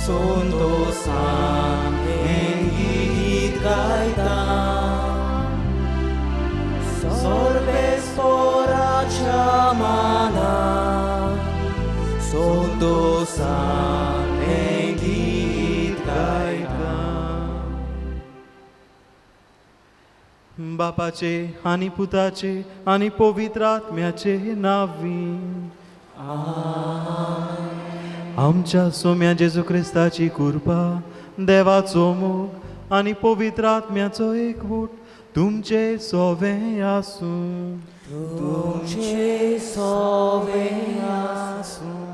संतोसान हें गीत गायता, सर्वेस्पराच्या मानान संतोसान हें गीत गायता. बापाचे आनी पुताचे आनी पवित्र आत्म्याचे नांवी. आमच्या सोम्या जेजू क्रिस्ताची कृपा, देवाचो मोग आनी पवित्र आत्म्याचो एकवट तुमचे सोवे आसूं. तुमचे सोवे आसूं.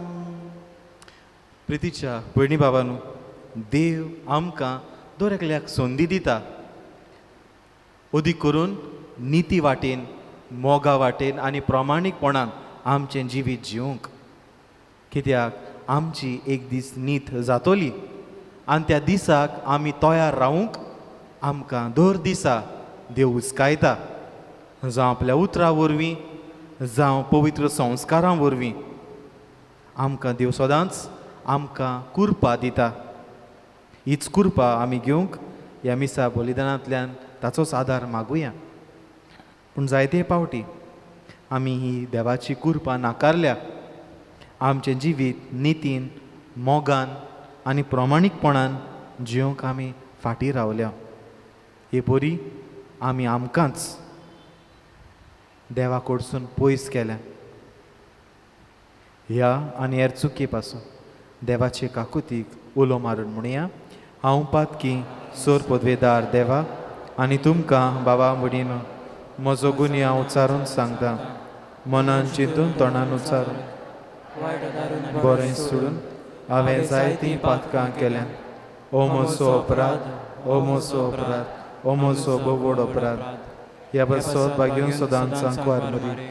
प्रितीच्या भयणी बाबानू, देव आमकां दर एकल्याक संदी दिता, अदीक करून निती वाटेन, मोगा वाटेन आनी प्रामाणीकपणान आमचें जिवीत जिवंक. कित्याक आमची एक दीस नीत जातली आनी त्या दिसाक आमी तयार रावूंक आमकां दर दिसा देव हुस्कायता, जावं आपल्या उतरां वरवीं, जावं पवित्र संस्कारां वरवीं. आमकां देव सदांच आमकां कृपा दिता. हीच कृपा आमी घेवंक ह्या मिसा बलिदानांतल्यान ताचोच आदार मागुया. पूण जायते पावटी आमी ही देवाची कृपा नाकारल्या. आमचें जिवीत नितीन, मोगान आनी प्रमाणीकपणान जिवंक आमी फाटीं रावल्या. हे परी आमी आमकांच देवा कडसून पयस केल्या. ह्या आनी हेर चुकी पासून देवाचे काकुतीक उलो मारून म्हणया, हांव पातकी सोर पदवेदार देवा आनी तुमकां बाबा म्हणीन म्हजो गुन्यांव उच्चारून सांगता, मनान चिंतून तोंडान उच्चारून बरें सोडून हांवें जायतीं पातकां केल्यात. ओ म्हजो अपराध, ओ म्हजो अपराध, ओ म्हजो बोबोड अपराध. ह्या बसत भाग्यून सदांच सांकवार मरी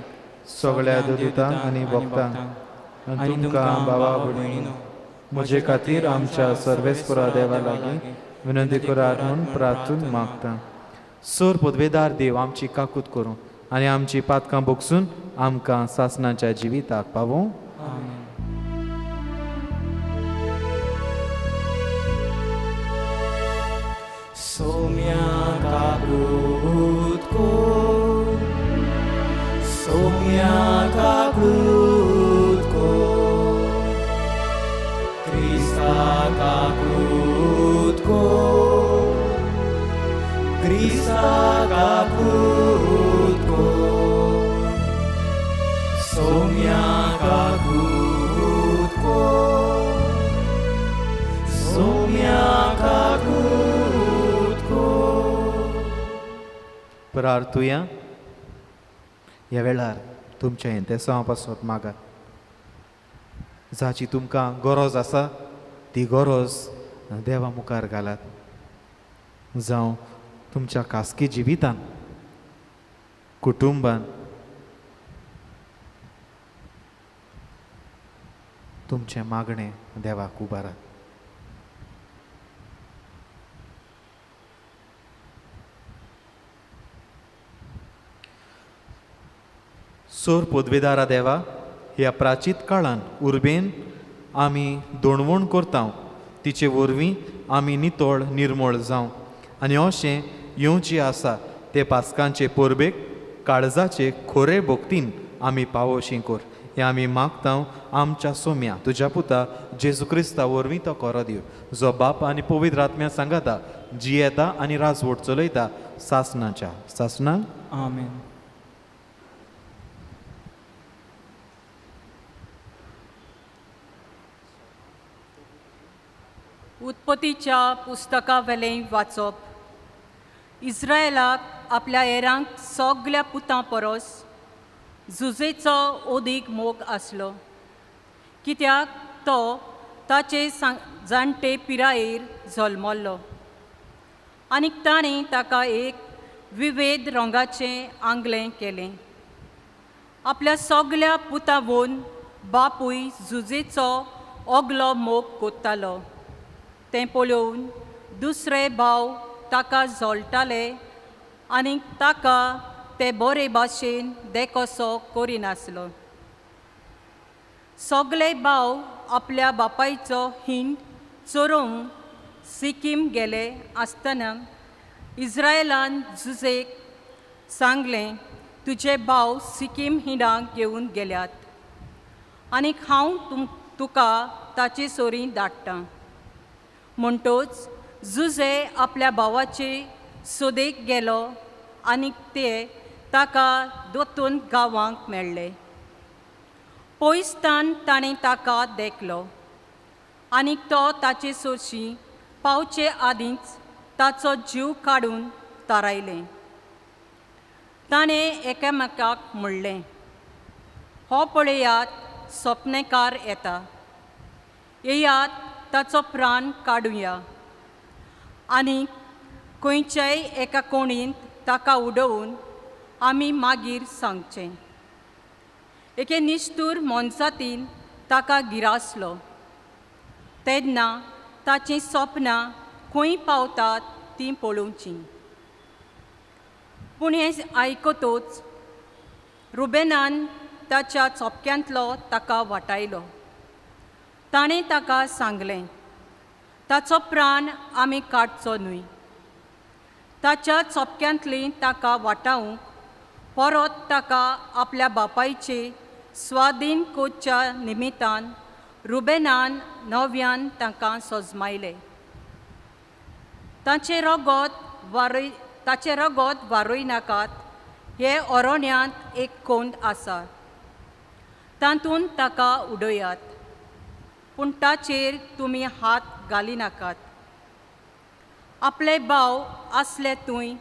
सगळ्या दुदितांक आनी भक्तांक आनी तुमकां बाबा भयणीनो म्हजे खातीर आमच्या सर्वेस्परा देवा लागीं विनंती करात म्हूण प्रार्थून मागता. सोर पदवेदार देव आमची काकूत करूं आनी आमची पातकां भोगसून आमकां सासणाच्या जिविताक पावोवं. सोम्या काकूत कोर, सोम्या काकूत कोर, क्रिस्ता काकूत कोर, क्रिस्ता काकूत कोर, सोम्या काकूत कोर, सोम्या काकूत कोर. प्रार्थुया. ह्या वेळार तुमच्या इंतेसांव पासत मागात. जाची तुमकां गरज आसा ती गरज देवा मुखार घालात. जावं तुमच्या खासगी जिवितान, कुटुंबान तुमचें मागणें देवाक उबारात. सोर पदवेदारा देवा, ह्या प्राचीत काळान उर्बेन आमी दोणवण करता, तिचे वरवीं आमी नितळ निर्मळ जावं आनी अशें येवचें आसा ते पास्कांचे परबेक काळजाचे खोरे भक्तीन आमी पावोशी कर. हें आमी मागता आमच्या सोम्या तुज्या पुता जेजू क्रिस्ता वरवीं तो करो दिव, जो बाप आनी पवित्र आत्म्या सांगाता जियेता आनी राजवट चलयता सासणाच्या सासणाक. आमेन. उत्पत्तीच्या पुस्तकावेलें वाचप. इस्रायलाक आपल्या हेरांक सगल्या पुतां परस जुजेचो अदीक मोग आसलो, कित्याक तो ताचे जाणटे पिरायेर जल्मल्लो आनी ताणें ताका एक विवेद रंगाचें आंगलें केलें. आपल्या सगल्या पुतां वोन बापूय जुजेचो ओगलो मोग कोत्तालो तें पळोवन दुसरे भाव ताका जळटाले आनी ताका ते बरे भाशेन देखोसो करिनासलो. सगले भाव आपल्या बापायचो हिंड चरोवंक सिक्कीम गेले आसतना इज्रायलान जुजेक सांगलें, तुजे भाव सिक्कीम हिंडांक घेवन गेल्यात आनीक हांव तुका ताचे सोरी धाडटां. म्हणटोच जुजे आपल्या भावाचे सोदेक गेलो आनीक ते ताका दोतोन गांवांक मेळ्ळे. पयसतान ताणें ताका देखलो आनीक तो ताचे सोशी पावचे आदींच ताचो जीव काडून थारायलें. ताणें एकामेकाक म्हणलें, हो पळयात सपनेकार येता, येयात ताचो प्राण काडुया आनी खंयच्याय एका कोणींत ताका उडोवन आमी मागीर सांगचें. एके निश्ठूर मोनजातीन ताका गिरासलो तेन्ना ताचीं सपनां खंय पावतात तीं पळोवचीं. पूण हें आयकतोच रुबेनान ताच्या चोपक्यांतलो ताका वाटायलो. ताणें ताका सांगलें, ताचो प्राण आमी काडचो न्हय. ताच्या चोपक्यांतली ताका वाटावंक परत ताका आपल्या बापायचे स्वाधीन कोच्या निमितान रुबेनान नव्यान तांकां सजमायले. ताचें रगत वारय नाकात हे अरण्यांत एक कोंड आसा, तातूंत ताका उडयात, पूण ताचेर तुमी हात घालिनाकात. आपले भाव आसले थंय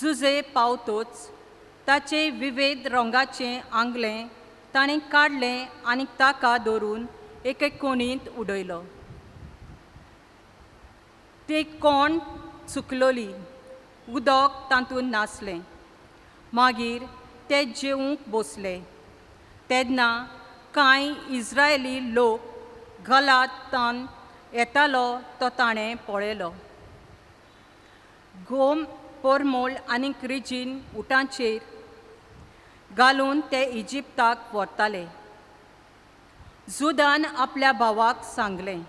जुजे पावतोच ताचे विविध रंगाचें आंगलें ताणें काडलें आनी ताका धरून एके कोणींत उडयलो. ती कोण चुकलोली, उदक तातूंत नासलें. मागीर ते जेवंक बसले तेन्ना कांय इज्रायली लोक गलातान येतालो तो ताणें पळयलो. गोम पोरमोल आनी क्रिजीन उटांचेर घालून ते इजिप्ताक व्हरताले. जुदान आपल्या भावाक सांगलें,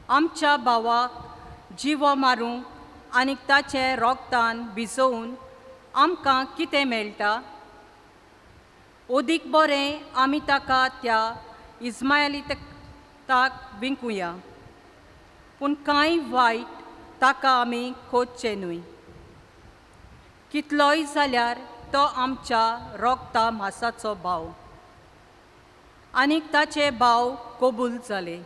आमच्या भावाक जिवो मारूंक आनी ताचें रोगतान भिजोवन आमकां कितें मेळटा? ओदीक बरें आमी ताका त्या इस्मायलिताक विंकुया, पूण कांय वायट ताका आमी खोदचें न्हय. कितलोय जाल्यार तो आमच्या रोगता मासाचो भाव. आनीक ताचे भाव कबूल जाले.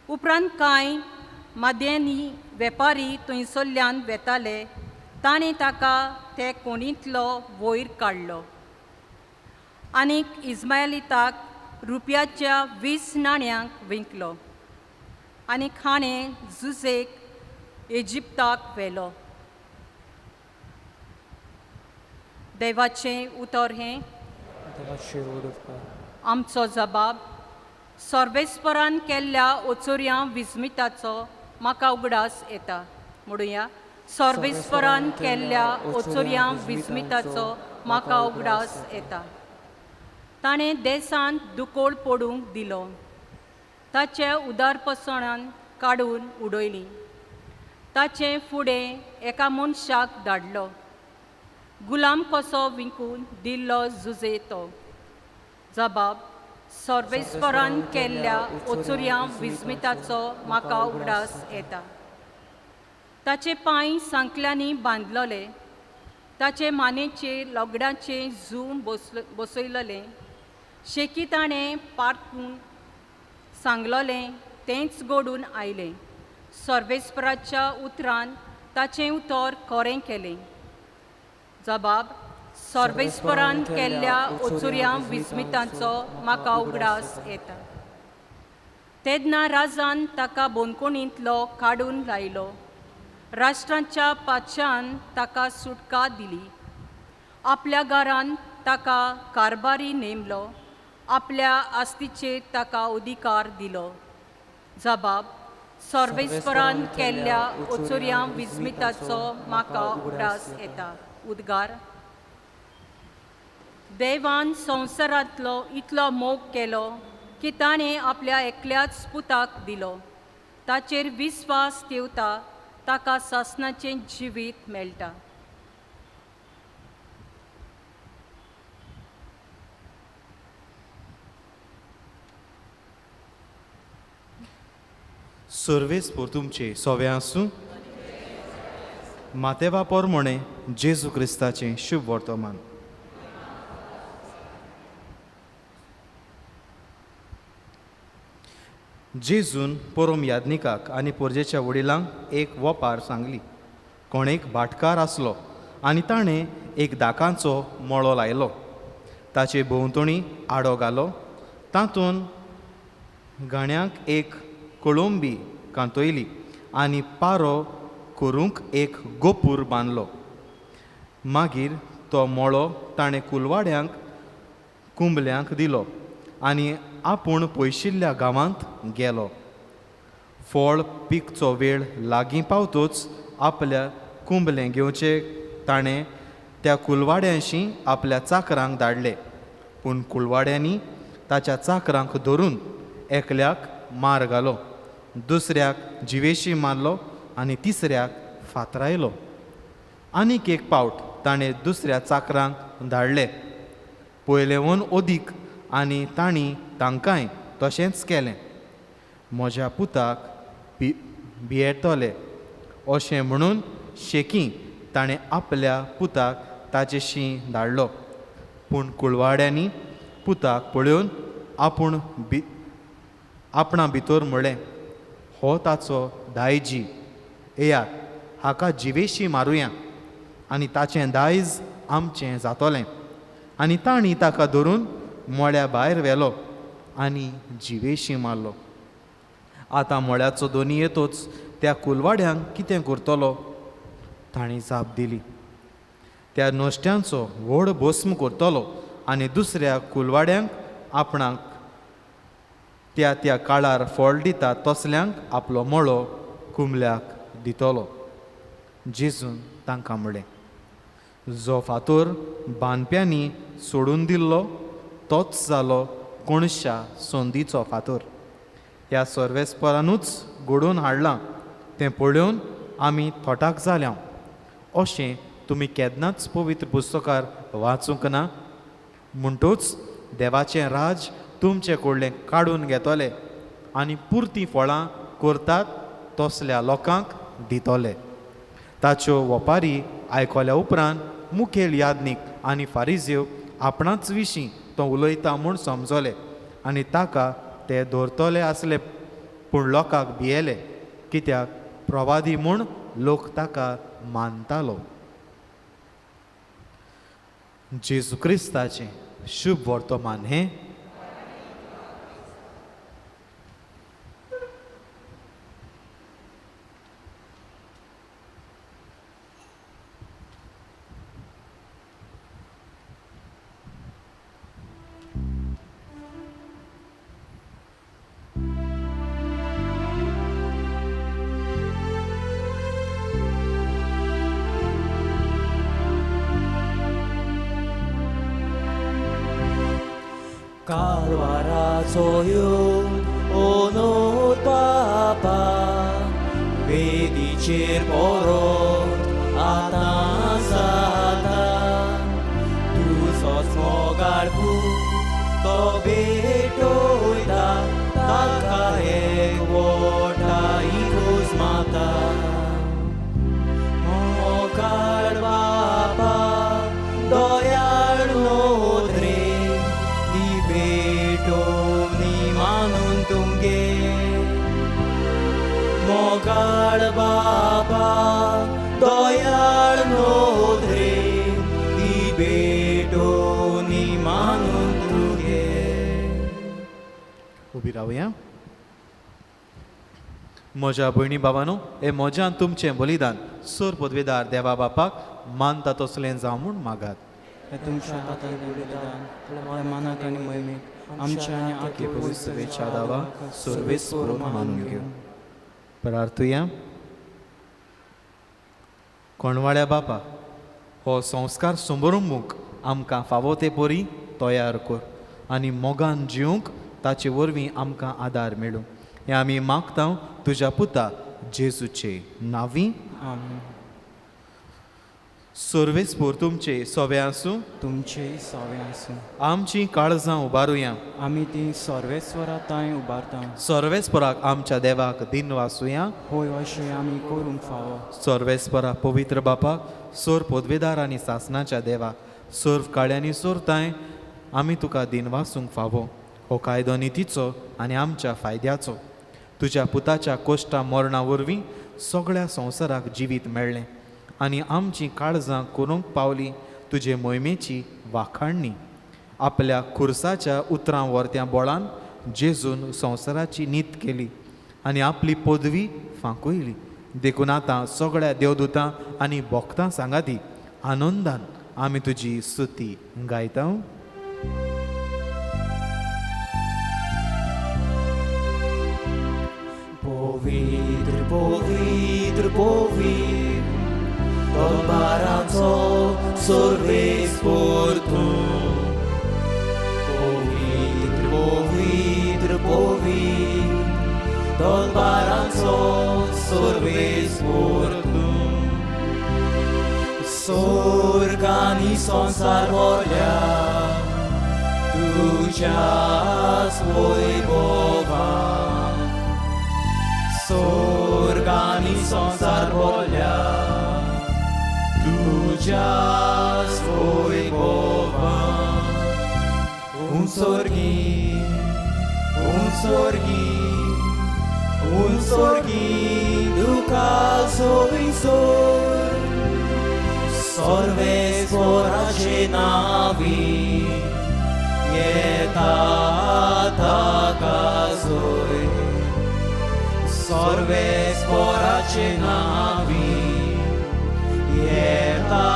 उपरांत कांय माद्यांनी वेपारी थंयसरल्यान वेताले, ताणें ताका ते कोणींतलो वयर काडलो आनीक इस्मायलिताक रुपयाच्या 20 नाण्यांक विंकलो आनी खाणें जुजेक इजिप्ताक व्हेलो. देवाचें उतर हें. आमचो जबाब सर्वेस्परान केल्ल्या ओचोर्या विस्मिताचो म्हाका उगडास येता. म्हणुया, सर्वेस्परान केल्ल्या ओचोर्या विस्मिताचो म्हाका उगडास येता. ताणें देशांत दुकोळ पडूंक दिलो, ताचे उदारपसणान काडून उडयली. ताचें फुडें एका मनशाक धाडलो, गुलाम कसो विकून दिल्लो जुजे तो. जबाब सर्वेस्परान केल्ल्या ओचुर्या विस्मिताचो म्हाका उगडास येता. ताचे पांय सांकल्यांनी बांदलोले, ताचे मानेचेर लगडाचें जूम बसयलोलें. शेकी ताणें पारखून सांगलोलें तेंच घडून आयलें. सर्वेस्पराच्या उतरान ताचें उतर खरें केलें. जबाब सर्वेस्परान केल्ल्या ओचुर्या विस्मितांचो म्हाका उगडास येता. तेन्ना राजान ताका बोनकोणींतलो काडून लायलो, राष्ट्रांच्या पातशान ताका सुटका दिली. आपल्या घरान ताका कारभारी नेमलो, आपल्या आस्तीचेर ताका अधिकार दिलो. जबाब सर्वेस्परान केल्ल्या ओचुर्या विस्मिताचो म्हाका उगडास येता. उद्गार. देवान संवसारांतलो इतलो मोग केलो की ताणें आपल्या एकल्याच पुताक दिलो, ताचेर विस्वास ठेवता ताका सासणाचें जिवीत मेळटा. सर्वेस्पोर तुमचे सोवे आसूं. मातेवा पोरमोणे जेजू क्रिस्ताचें शुभ वर्तमान. जेजून पोरोम याज्ञिकाक आनी पोरजेच्या वडिलांक एक वपार सांगली. कोण एक भाटकार आसलो आनी ताणें एक दाकांचो मळो लायलो, ताचे भोंवतणी आडो घालो, तातूंत घाण्याक एक कोळंबी कांतयली आनी पारो करूंक एक गोपूर बांदलो. मागीर तो मळो ताणें कुलवाड्यांक कुंबल्यांक दिलो आनी आपूण पयशिल्ल्या गांवांत गेलो. फळ पिकचो वेळ लागीं पावतोच आपल्या कुंबलें घेवचें ताणें त्या कुलवाड्यांशी आपल्या चाकरांक धाडले, पूण कुलवाड्यांनी ताच्या चाकरांक धरून एकल्याक मार घालो, दुसऱ्याक जिवेशी मारलो आनी तिसऱ्याक फातरायलो. आनीक एक पावट ताणें दुसऱ्या चाकरांक धाडले, पयलेवन अदीक, आनी तांणी तांकांय तशेंच केलें. म्हज्या पुताक भियेतले अशें म्हणून शेकी ताणें आपल्या पुताक ताचेशी धाडलो, पूण कुळवाड्यांनी पुताक पळोवन आपूण आपणा भितर म्हळें, हो ताचो दायजी, येयात हाका जिवेशी मारुया आनी ताचें दायज आमचें जातलें. आनी तांणी ताका धरून मळ्या भायर व्हेलो आनी जिवेशी मारलो. आतां मळ्याचो दोनी येतोच त्या कुलवाड्यांक कितें करतलो? तांणी जाप दिली, त्या नश्ट्यांचो व्हड भस्म करतलो आनी दुसऱ्या कुलवाड्यांक आपणाक त्या त्या काळार फळ दिता तसल्यांक आपलो मळो कुंबल्याक दितलो. जेजून तांकां म्हळें, जो फातोर बांदप्यांनी सोडून दिल्लो तोच जालो कोणशा संदीचो फातोर. ह्या सर्वेस्परानूच घडोवन हाडलां तें पळोवन आमी थोटाक जाल्या. अशें तुमी केन्नाच पवित्र पुस्तकार वाचूंक ना? म्हणटूच देवाचें राज तुमचे कडलें काडून घेतले आनी पुरतीं फळां करतात तसल्या लोकांक दितले. ताच्यो वपारी आयकल्या उपरांत मुखेल याज्ञीक आनी फारिजेव आपणाच विशीं तो उलयता म्हूण समजले आनी ताका ते धरतले आसले, पूण लोकांक भियेले, कित्याक प्रवादी म्हूण लोक ताका मानतालो. जेजू क्रिस्ताचें शुभ वर्तमान हें. कालवाराचो येवन ओनोत बापा वेदीचेर परत आतां जाता, तुजोच मोगाळ पूत तो भेटयता ताका एकवटा इगोज माता. मोगाळ बापा दयाळ नोदरे भेटोवनी मानून तुमगे, मोगाळ बाबा दयाळ नोदरे ती भेटोवनी मानून तुगे. उबी रावया. म्हज्या भयणी बाबानो, हे म्हज्यान तुमचें बलिदान सर पदवेदार देवा बापाक मानता तसलें जावं म्हूण मागात. तुमच्या हातांतलें बलिदान मानाक आनी महिमेक आमच्या आनी आख्या पवित्र दावा सर्वेस्पोर मानून घेवं. प्रार्थुया. कोणवाळ्या बापा, हो संस्कार समरंभूंक आमकां फावो ते परी तयार कर आनी मोगान जिवंक ताचे वरवीं आमकां आदार मेळूं. हें आमी मागता तुज्या पुता जेजूचे नांवी, आमेन। सर्वेस्पोर तुमचे सोवे आसूं, तुमचेय सोवे आसूं। आमची काळजां उबारुया, आमी ती सर्वेस्वरा तांय उबारता। सर्वेस्पराक आमच्या देवाक दिन वासुया, होय अशें आमी करूंक फावो। सर्वेस्परा पवित्र बापा, सोर पदवेदार आनी सासनाच्या देवा, सर्व काळ्यांनी सोरताय आमी तुका दिन वासूंक फावो। हो कायदो नितीचो आनी आमच्या फायद्याचो। तुज्या पुताच्या कोश्टा मरणा वरवीं सगळ्या संवसाराक जिवीत मेळ्ळें आनी आमची काळजां करूंक पावली तुजे मोहिमेची वाखाणणी। आपल्या खुर्साच्या उतरां वर्त्या बोळान जेजून संवसाराची नीत केली आनी आपली पदवी फांकयली। देखून आतां सगळ्या देवदूतां आनी भक्तां सांगाती आनंदान आमी तुजी स्तुती गायता। पवित्र पवित्र पवित्र दरबाराचो सर्वेस्पोर तूं, पवित्र पवित्र पवित्र दरबाराचो सर्वेस्पोर तूं। स्वर्ग आनी संवसार भरल्या तुज्याच वैभवान, स्वर्ग आनी संवसार भरल्या तुज्याच वैभवान। उंचोर्गी उंचोर्गी उंचोर्गी तुका सोयसोर, सर्वेस्पराचे नांवी येता ताका सोय, सर्वेस्पराचे नांवी येता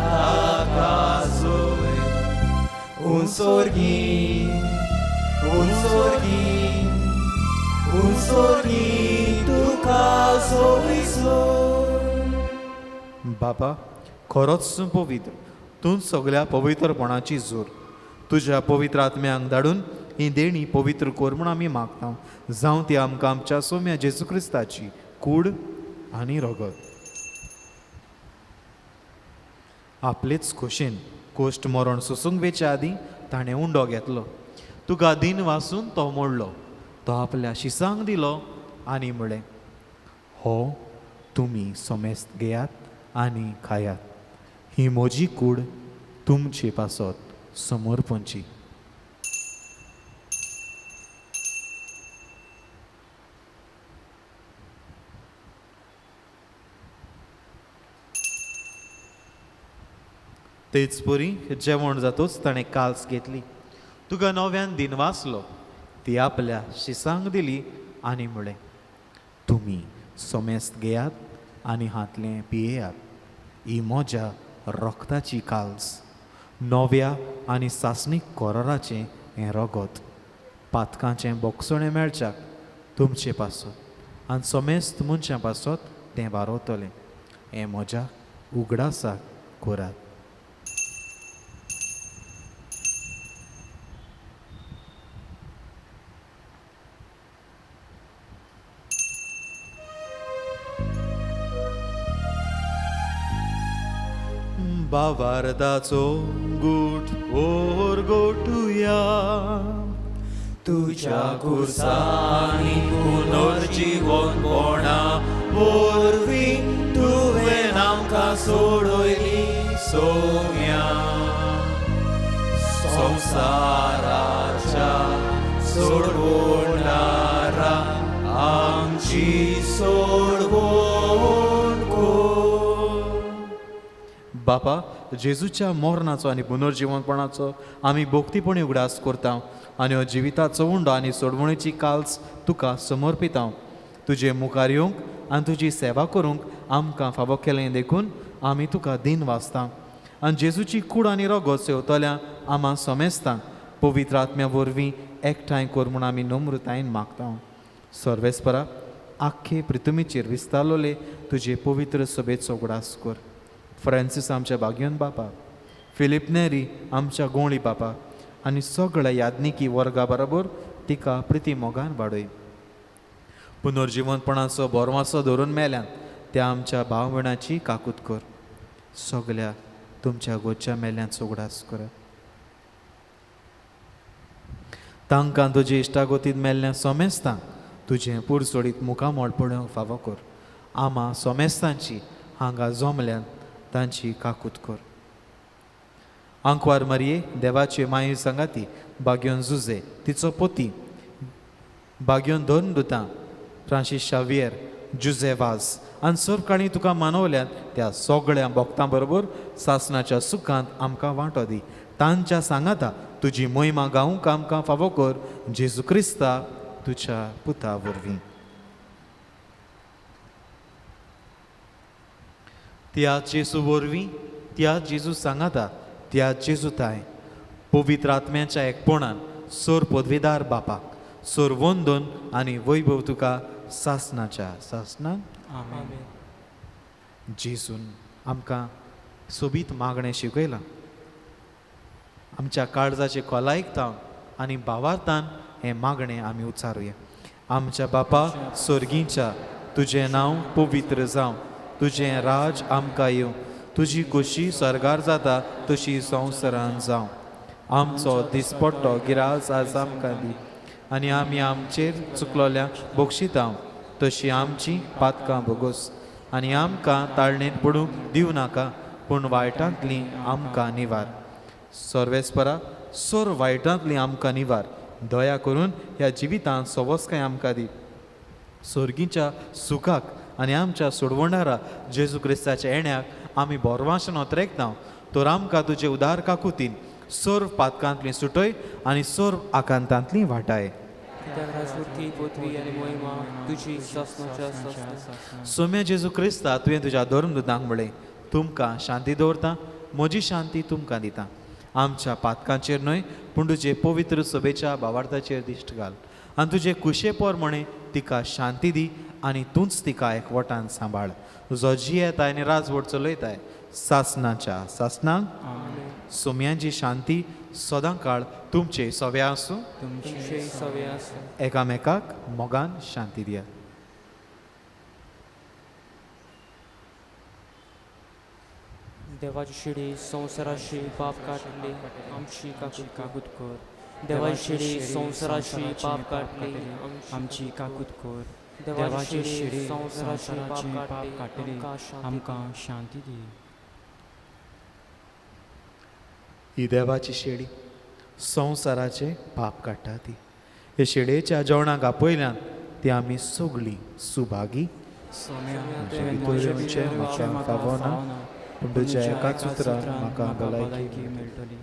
ताका सोय। उंचोर्गी उंचोर्गी उंचोर्गी तुका सोयसोर। बाबा खरोच पवित्र, तूं सगळ्या पवित्रपणाची जोर। तुज्या पवित्र आत्म्यांक धाडून ही देणी पवित्र कर म्हूण आमी मागता। जावं ती आमकां आमच्या सोम्या जेजू क्रिस्ताची कूड आनी रगत। आपलेच खोशेन कोश्ट मरण सोसूंक वेचे आदीं ताणें उंडो घेतलो, तुका दिन वासून तो मोडलो, तो आपल्या शिसांक दिलो आनी म्हळें, हो तुमी समेस्त घेयात आनी खायात, ही म्हजी कूड तुमचे पासत समर्पणची। तेच परी जेवण जातूच ताणें काल्स घेतली, तुका नव्यान दिन वाचलो, ती आपल्या शिसांक दिली आनी म्हळें, तुमी समेस्त घेयात आनी हांतलें पियेयात, ही म्हज्या रक्ताची काल्स, नव्या आनी सासणीक कोराराचें हें रगत, पातकांचें बोगसणें मेळच्याक तुमचे पासत आनी समेस्त मनशां पासत तें वारवतलें। हें म्हज्या उगडासाक करात। बावार्दाचो गूट ओर गोटुया, तुज्या खुर्सांनी पुनर्जीवनपणा वरवीं तुवें आमकां सोडयली सोम्या, संवसाराच्या सोडवणारा आमची सोडवण कर। बापा, जेजूच्या मरणाचो आनी पुनर्जीवनपणाचो आमी भक्तीपणी उगडास करता आनी हो जिविताचो उंडो आनी सोडवणेची काल्स तुका समर्पिता। तुजे मुखार येवंक आनी तुजी सेवा करूंक आमकां फावो केलें देखून आमी तुका दिन वाचता आनी जेजूची कूड आनी रगत सेवतल्या आमा समेस्तांक पवित्र आत्म्या वरवीं एकठांय कर म्हूण आमी नम्रतायेन मागता। सर्वेस्परा, आख्खे पृथ्वीचेर विस्तारलोले तुजे पवित्र सभेचो उगडास कर। फ्रांसीस आमच्या बागयोन बापा, फिलीप नेरी आमच्या गोंळी बापा आनी सगळ्या यादनिकी वर्गा बरोबर तिका प्रिती मोगान वाडय। पुनर्जिवंतपणाचो बोरवासो धरून मेल्यान त्या आमच्या भाव भयणाची काकूत कर. सगल्या तुमच्या गोच्या मेल्यांत उगडास करा. तांकां तुजे इश्टागोतींत मेल्ल्या सोमेस्तांक तुजें पुरसोडीत मुखामोळ पळोवंक फावो कर. आमा सोमेस्तांची हांगा जमल्यान तांची काकूत कर. आंकवार मारये देवाचे माये सांगाती बाग्योन जुजे तिचो पोती बाग्योन दोन दुतां फ्रांसीस शावियर जुजे वाज आनी सरकाळी तुका मानवल्यात त्या सगळ्या भक्तां बरोबर सासणाच्या सुखांत आमकां वांटो दी. तांच्या सांगाता तुजी मोहिमा गावंक आमकां फावो कर जेजू क्रिस्ता तुज्या पुता वरवीं. त्या जेजू वरवीं, त्या जेजू सांगाता, त्या जेजू ताय पवित्र आत्म्याच्या एकपणान सोर पदवेदार बापाक सोर वंदन आनी वैभव तुका सासणाच्या सासणाक. आमेन. जेजून आमकां सोबीत मागणें शिकयलां. आमच्या काळजाचे खोलायक तावन आनी भावार्थान हें मागणें आमी उच्चारुया. आमच्या बापा सोर्गींच्या, तुजें नांव पवित्र जावं, तुजें राज आमकां येवं, तुजी खोशी स्वर्गार जाता तशी संवसारान जावं. आमचो दिसपट्टो गिरास आज आमकां दी आनी आमी आमचेर चुकलोल्यांक बक्षितांव तशी आमची पातकां भोगोस आनी आमकां ताळणेंत पडूंक दिवं नाका पूण वायटांतली आमकां निवार. सर्वेस्परा सोर वायटांतली आमकां निवार. दया करून ह्या जिवितांत सवस्काय आमकां दी. सोर्गीच्या सुखाक आनी आमच्या सोडवणारा जेजू क्रिस्ताच्या येण्याक आमी बोरवाशन ओतरेकता तर आमकां तुजे उदार काकुतीन सर्व पातकांतली सुटय आनी सर्व आकांतांतली वाटाय. सोम्या जेजू क्रिस्ता तुवें तुज्या धर्मदूतांक म्हळें, तुमकां शांती दवरता, म्हजी शांती तुमकां दिता. आमच्या पातकांचेर न्हय पूण तुजे पवित्र सभेच्या भावार्थाचेर दिश्ट घाल आनी तुजे कुशे प्रमाणे तिका शांती दी आनी तूंच तिका एकवटान सांबाळ. जो जियेताय आनी राजवट चलयताय सासणाच्या सासणाक. सोम्यांची शांती सदां काळ तुमचे सव्या आसूं. एकामेकाक मोगान शांती दिया. देवाची शिडी संवसाराशी पाप काडली आमची काकूत कर. देवाची शिडी संवसाराशी पाप काडली आमची काकूत कर. देवाची शिडी संवसाराची पाप काडली आमकां शांती दी. ही देवाची शेडी संवसाराचे पाप काडटा ती. हे शेडयेच्या जेवणाक आपयल्यान ती आमी सगळीं सुभागी. म्हाका फावना पूण तुज्या एकाच उतरान म्हाका भलायकी मेळटली.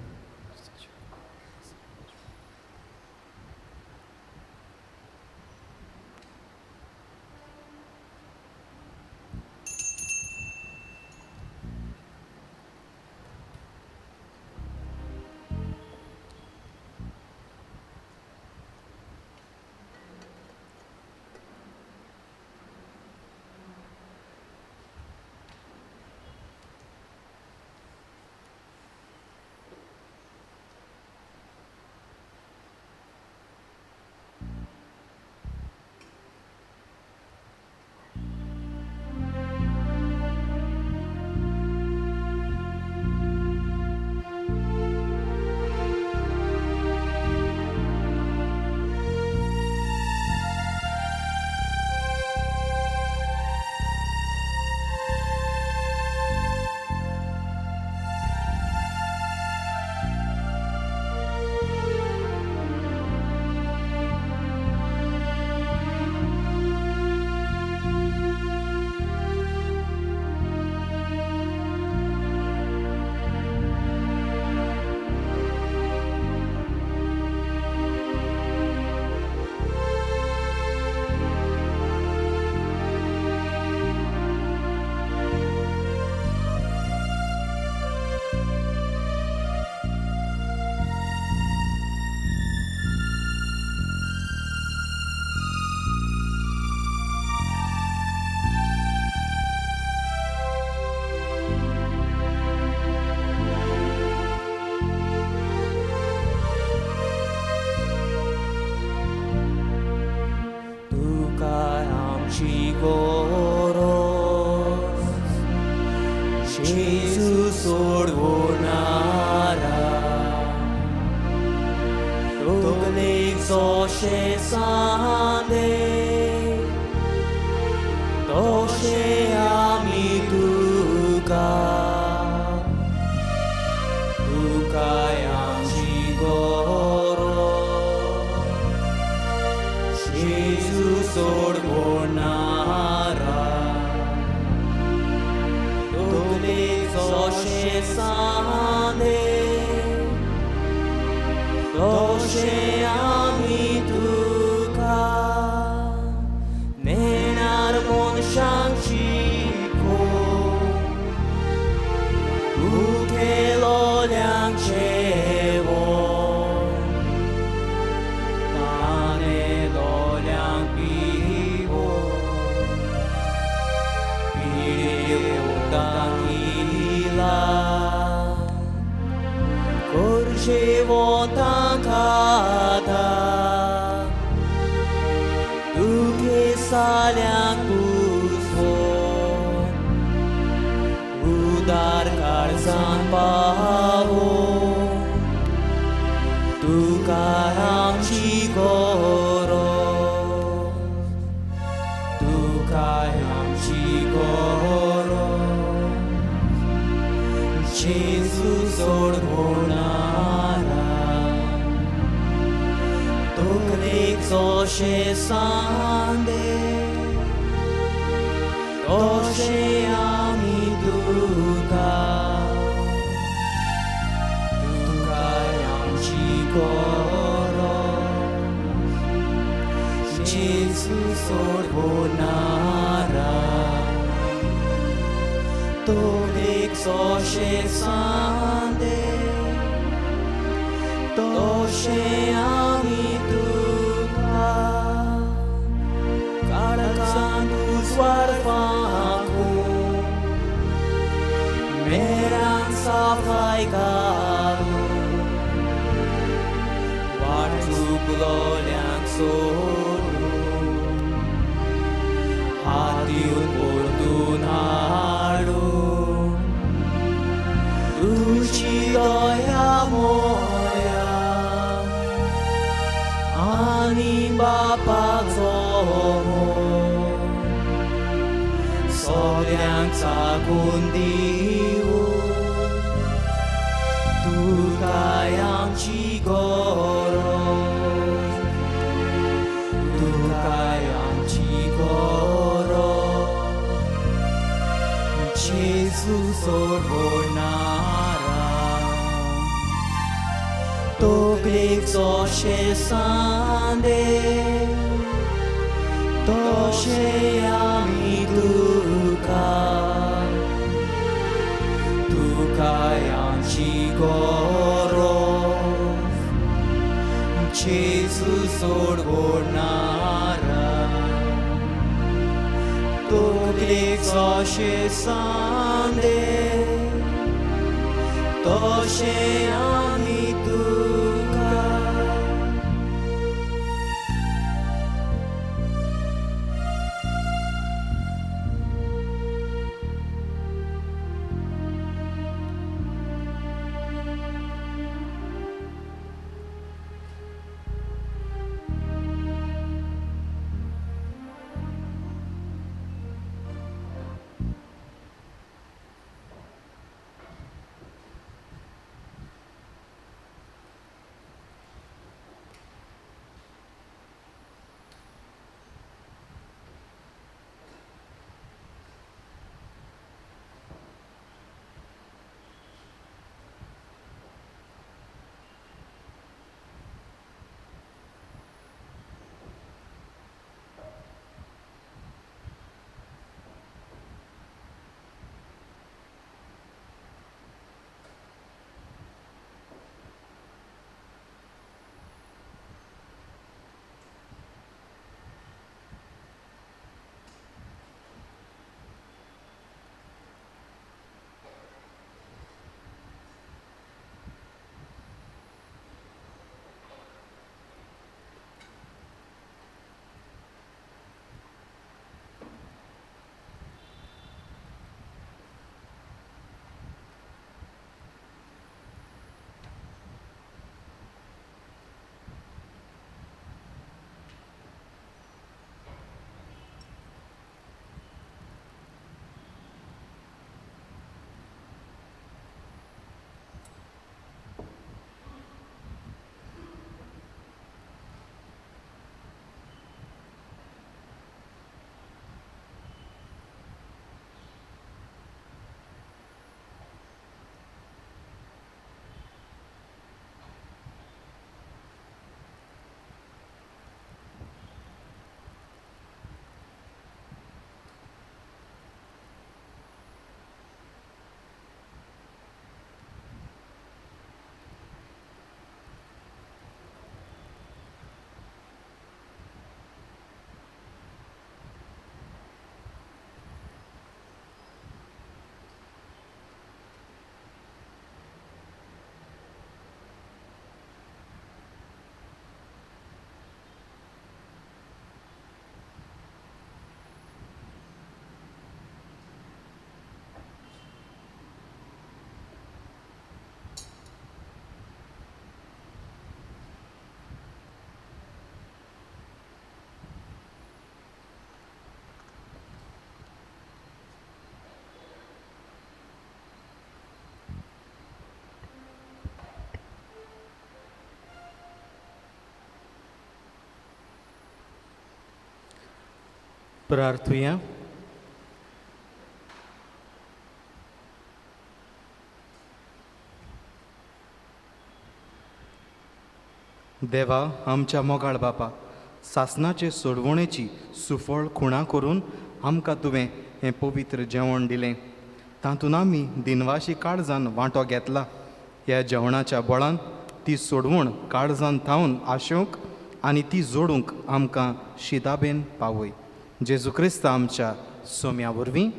तकलेक जोशे सांदे तशे आमी तुका तुकाय आमची गरज जेजू सोडवणारा तकलेक जोशे सांदे तशे आमी तुका नेणार मनशांक शिकोवंक उखेलोल्यांक जेवण तानेलोल्यांक पिवोवंक पिडेवंतांक इला करचेवंतांक आदार दुखेसाल्यांक पुजवोन उदार काळजान पावोन तुका आमची गरज तुका आमची गरज जेजू सोडवणारा तकलेक जोशे सांदे तशे आमी तुका तुकाय आमची गरज जेजू सोडवणारा तकलेक जोशे सांदे तशे आमी तुका काळजांत उजवाड फांकून मेरान साफाय घालून वाट चुकलोल्यांक सोडून हात दिवन परतून हाडून तुजी दया मोया आनी बापाचो मोग सगल्यांक सागून दिवूं तुकाय आमची गरज तुकाय आमची गरज जेजू सोडवणारा तकलेक जोशे सांदे तशे आमी तुका तुकाय आमची गरज जेजू सोडवणारा तकलेक जोशे सांदे तशे आमी तुका. प्रार्थुया. देवा आमच्या मोगाळ बापा, सासनाचे सोडवणेची सुफळ खुणा करून आमकां तुवें हें पवित्र जेवण दिलें. तातूंत आमी दिनवाशी काळजान वांटो घेतला. ह्या जेवणाच्या बळान ती सोडवण काळजान थावन आशेवंक आनी ती जोडूंक आमकां शिदाबेन पावय. जेजू क्रिस्त आमच्या सोम्या वरवीं.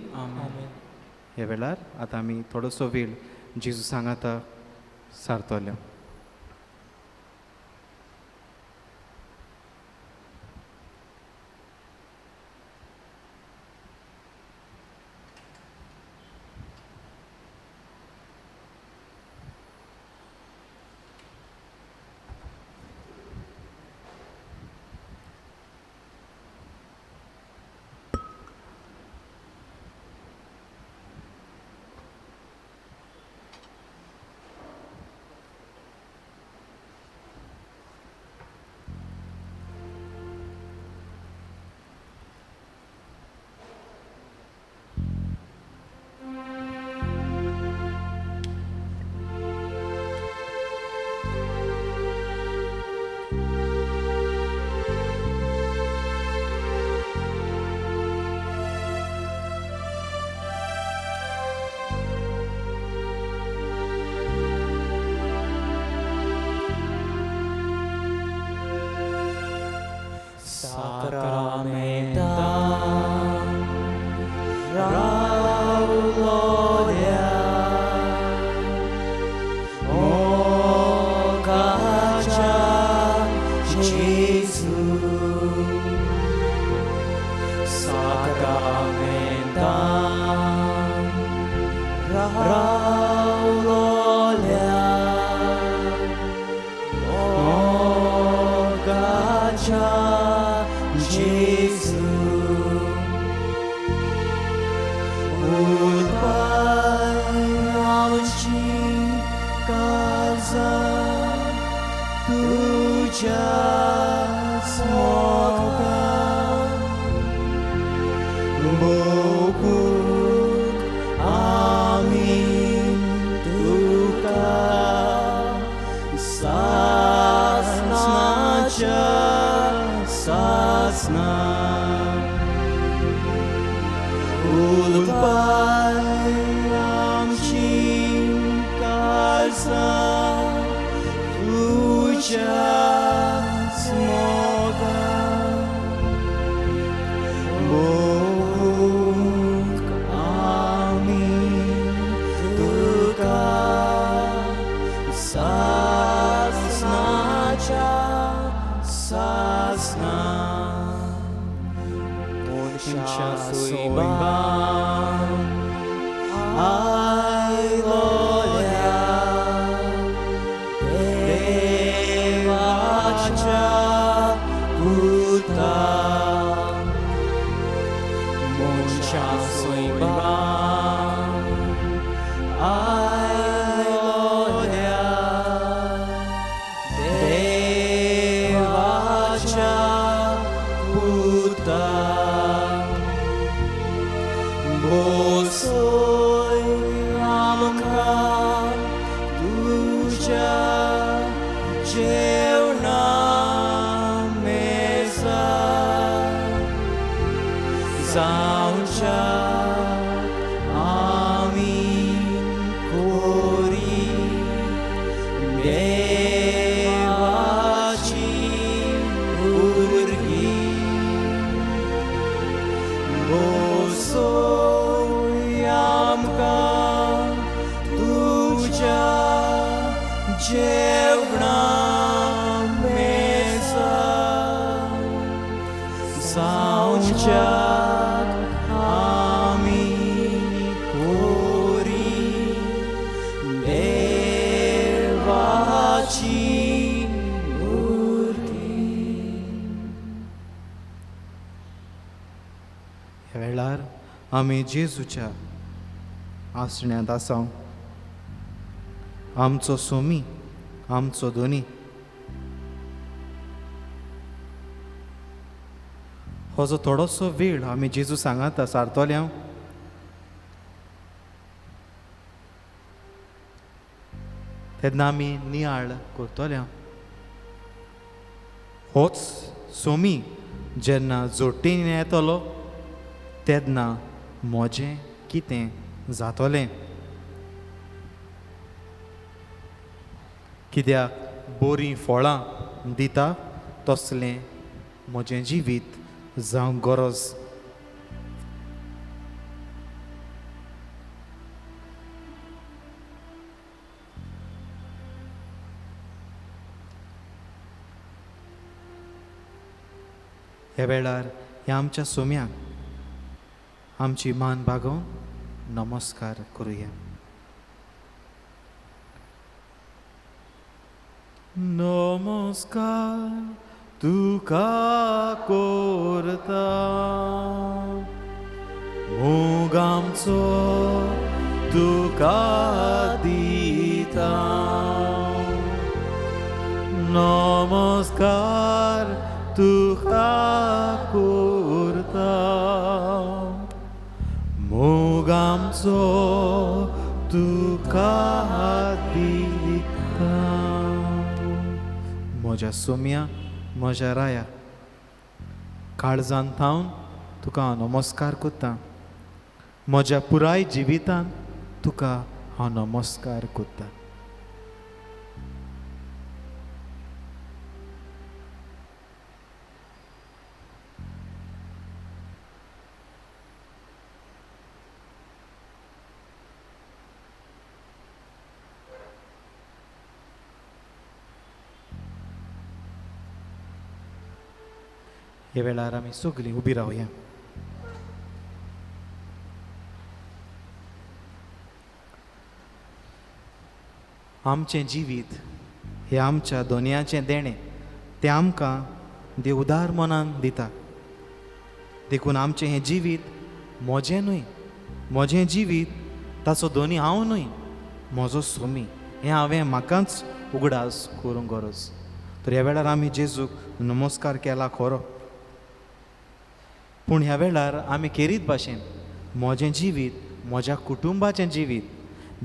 ह्या वेळार आतां आमी थोडोसो वेळ जेजू सांगाता सारतले. आमी जेजूच्या आसण्यांत आसा. आमचो सोमी, आमचो धनी. हो जो थोडोसो वेळ आमी जेजू सांगाता सारतले हांव, तेन्ना आमी नियाळ करतले हांव. होच सोमी जेन्ना जोटीन येतलो तेन्ना म्हजें कितें जातलें? कित्याक बरीं फळां दिता तसलें म्हजें जिवीत जावंक गरज. ह्या वेळार ह्या आमच्या सोम्याक आमची मान बागोवन नमस्कार करुया. नमस्कार तुका करता मोग आमचो तुका दिता, नमस्कार तुका करता मोग आमचो तुका दिता. म्हज्या सोम्या, म्हज्या राया, काळजान थावन तुका हांव नमस्कार करता. म्हज्या पुराय जिवितान तुका हांव नमस्कार करता. ह्या वेळार आमी सगळीं उबी रावया. आमचें जिवीत हें आमच्या दोनयाचें देणें, तें आमकां देव उदार मनान दिता. देखून आमचें हें जिवीत म्हजें न्हय, म्हजें जिवीत ताचो दोनी हांव न्हय, म्हजो सोमी हें हांवें म्हाकाच उगडास करूंक गरज. तर ह्या वेळार आमी जेजूक नमस्कार केला खरो, पूण ह्या वेळार आमी केरीत भाशेन म्हजें जिवीत, म्हज्या कुटुंबाचें जिवीत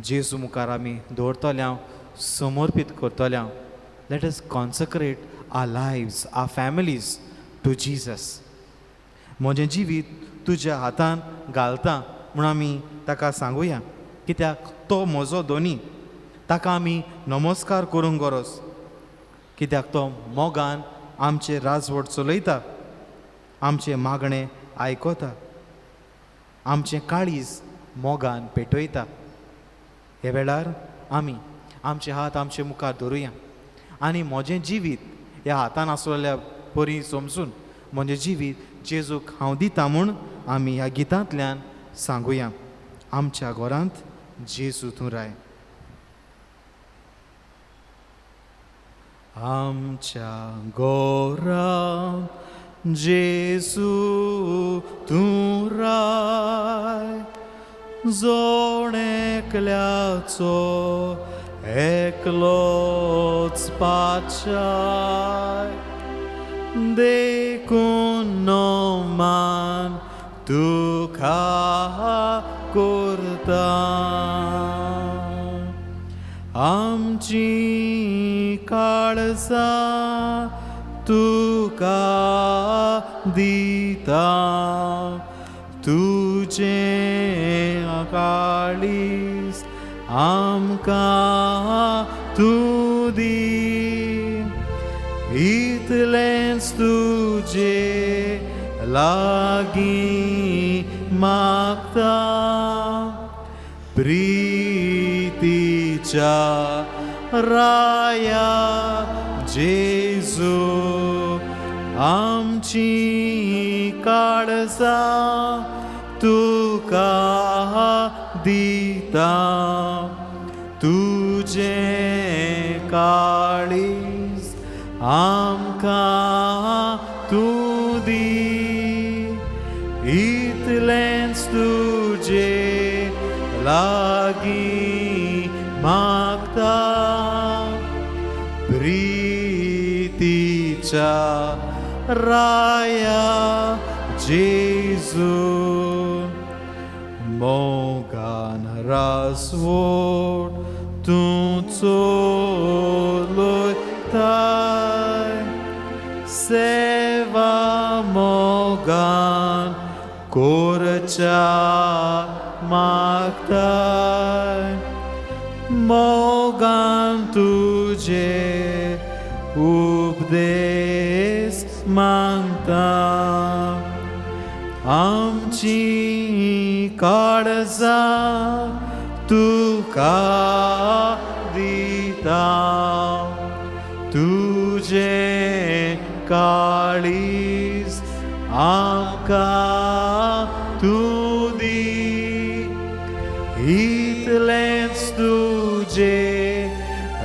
जेजू मुखार आमी दवरतले हांव, समर्पीत करतले हांव. Let us consecrate our lives, our families to Jesus. म्हजें जिवीत तुज्या हातान घालता म्हूण आमी ताका सांगुया, कित्याक तो म्हजो दोनी. ताका आमी नमस्कार करूंक गरज, कित्याक तो मोगान आमचें राजवट चलयता, आमचें मागणें आयकता, आमचें काळीज मोगान पेटयता. ह्या वेळार आमी आमचे हात आमचे मुखार धरुया आनी म्हजें जिवीत ह्या हातान आसलेल्या परी समजून म्हजें जिवीत जेजूक हांव दिता म्हूण आमी ह्या गितांतल्यान सांगुया. आमच्या घरांत जेजू तूं राय. आमच्या घरांत जेजू तूं राय, जोड एकल्याचो एकलोच पाचाय, देखून मान तुका करता. आमची काळजां तुका दिता, तुजें काळीज आमकां तूं दी, इतलेंच तुजे लागीं मागता. प्रितीच्या राया जेजू आमची काळजां तुका दिता, तुजें काळीज आमकां तूं दी, इतलेंच तुजे लागीं मागता. प्रितीच्या राया जेजू मोगान रासवोट तूं चलयताय सेवा मोगान कोरच्या मागताय मोगान तुजे उपदेश मानता आमची काळजां तुका दिता तुजें काळीज आमकां तूं दी इतलेंच तुजे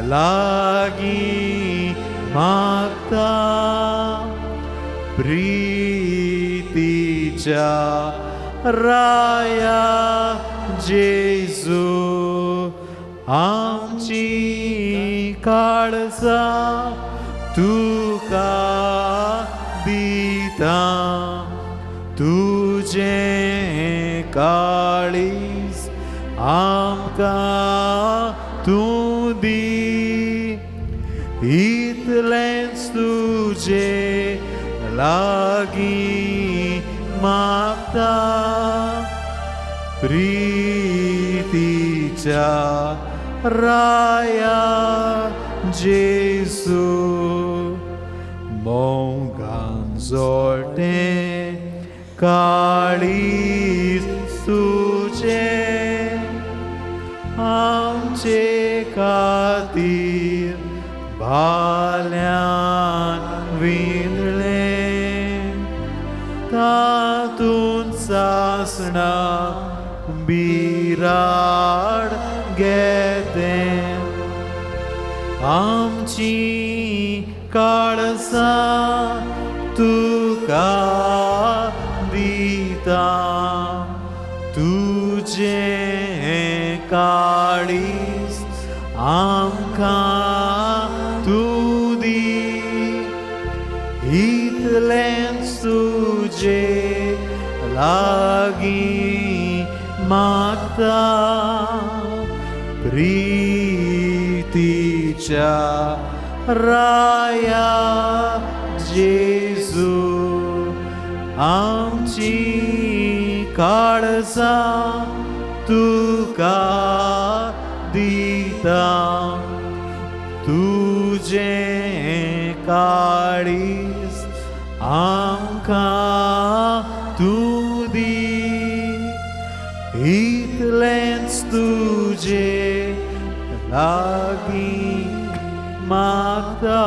लागीं मागता प्रितीच्या राया जेजू आमची काळजां तुका दिता तुजें काळीज आमकां तूं दी इतलेंच तुजे लागीं मागता प्रितीच्या राया जेजू मोगान जोडटें काळीज तुजें आमचे खातीर भाल्यान विंदलें तातूंत सासणां बिराड घेतें आमची काळजां तुका दिता तुजें काळीज आमकां तूं दी इतलेंच तुजे लागीं मागता प्रितीच्या राया जेजू आमची काळजां तुका दिता तुजें काळीज आमकां तूं दी इतलेंच तुजे लागीं मागता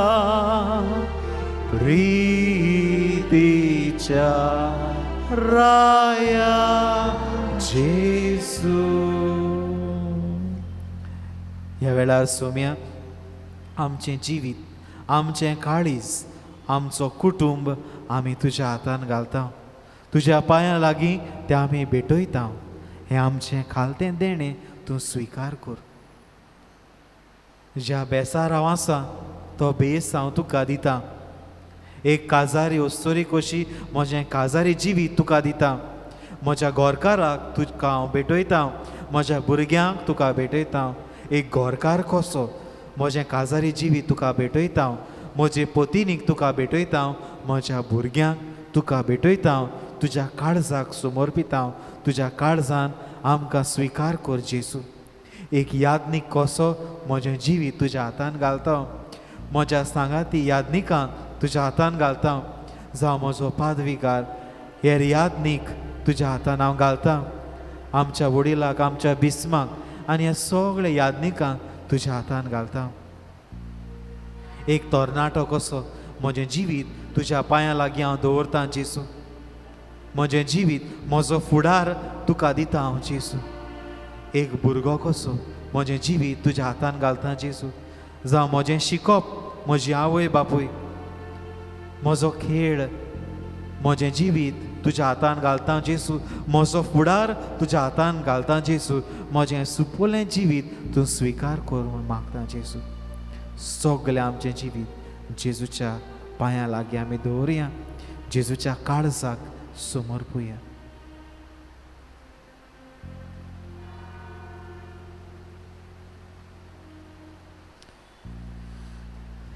प्रितीच्या राया जेजू. ह्या वेळार सोम्या आमचें जिवीत आमचें काळीज आमचो कुटुंब आमी तुज्या हातान घालता तुज्या पांयां लागीं तें आमी भेटयता. हें आमचें खालतें देणें तूं स्विकार कर. ज्या बेसार हांव आसा तो बेस हांव तुका दिता. एक काजारी अस्तोरी कशी म्हजें काजारी जिवीत तुका दिता. म्हज्या गोरकाराक तुका हांव भेटयता म्हज्या भुरग्यांक तुका भेटयता. एक गोरकार कसो म्हजें काजारी जिवीत तुका भेटयता म्हजे पतिनीक तुका भेटयता म्हज्या भुरग्यांक तुका भेटयता. तुज्या काळजाक समर्पिता तुज्या काळजान आमकां स्विकार कर जेजू. एक यादनीक कसो म्हजें जिवीत तुज्या हातान घालता म्हज्या सांगाती यादनिकांक तुज्या हातान घालता. जावं म्हजो पादविगार हेर यादनीक तुज्या हातान हांव घालता. आमच्या वडिलाक आमच्या बिस्माक आनी ह्या सगळ्या यादनिकांक तुज्या हातान घालता. एक तरणाटो कसो म्हजें जिवीत तुज्या पांयां लागीं हांव दवरतां जेजू. म्हजें जिवीत म्हजो फुडार तुका दिता हांव जेजू. एक भुरगो कसो म्हजें जिवीत तुज्या हातान घालता जेजू. जावं म्हजें शिकप म्हजी आवय बापूय म्हजो खेळ म्हजें जिवीत तुज्या हातान घालता जेजू. म्हजो फुडार तुज्या हातान घालता जेजू. म्हजें सुपुलें जिवीत तूं स्विकार कर म्हूण मागता जेजू. सगळें आमचें जिवीत जेजूच्या पांयां लागीं आमी दवरुया. जेजूच्या काळजाक समर्पुया.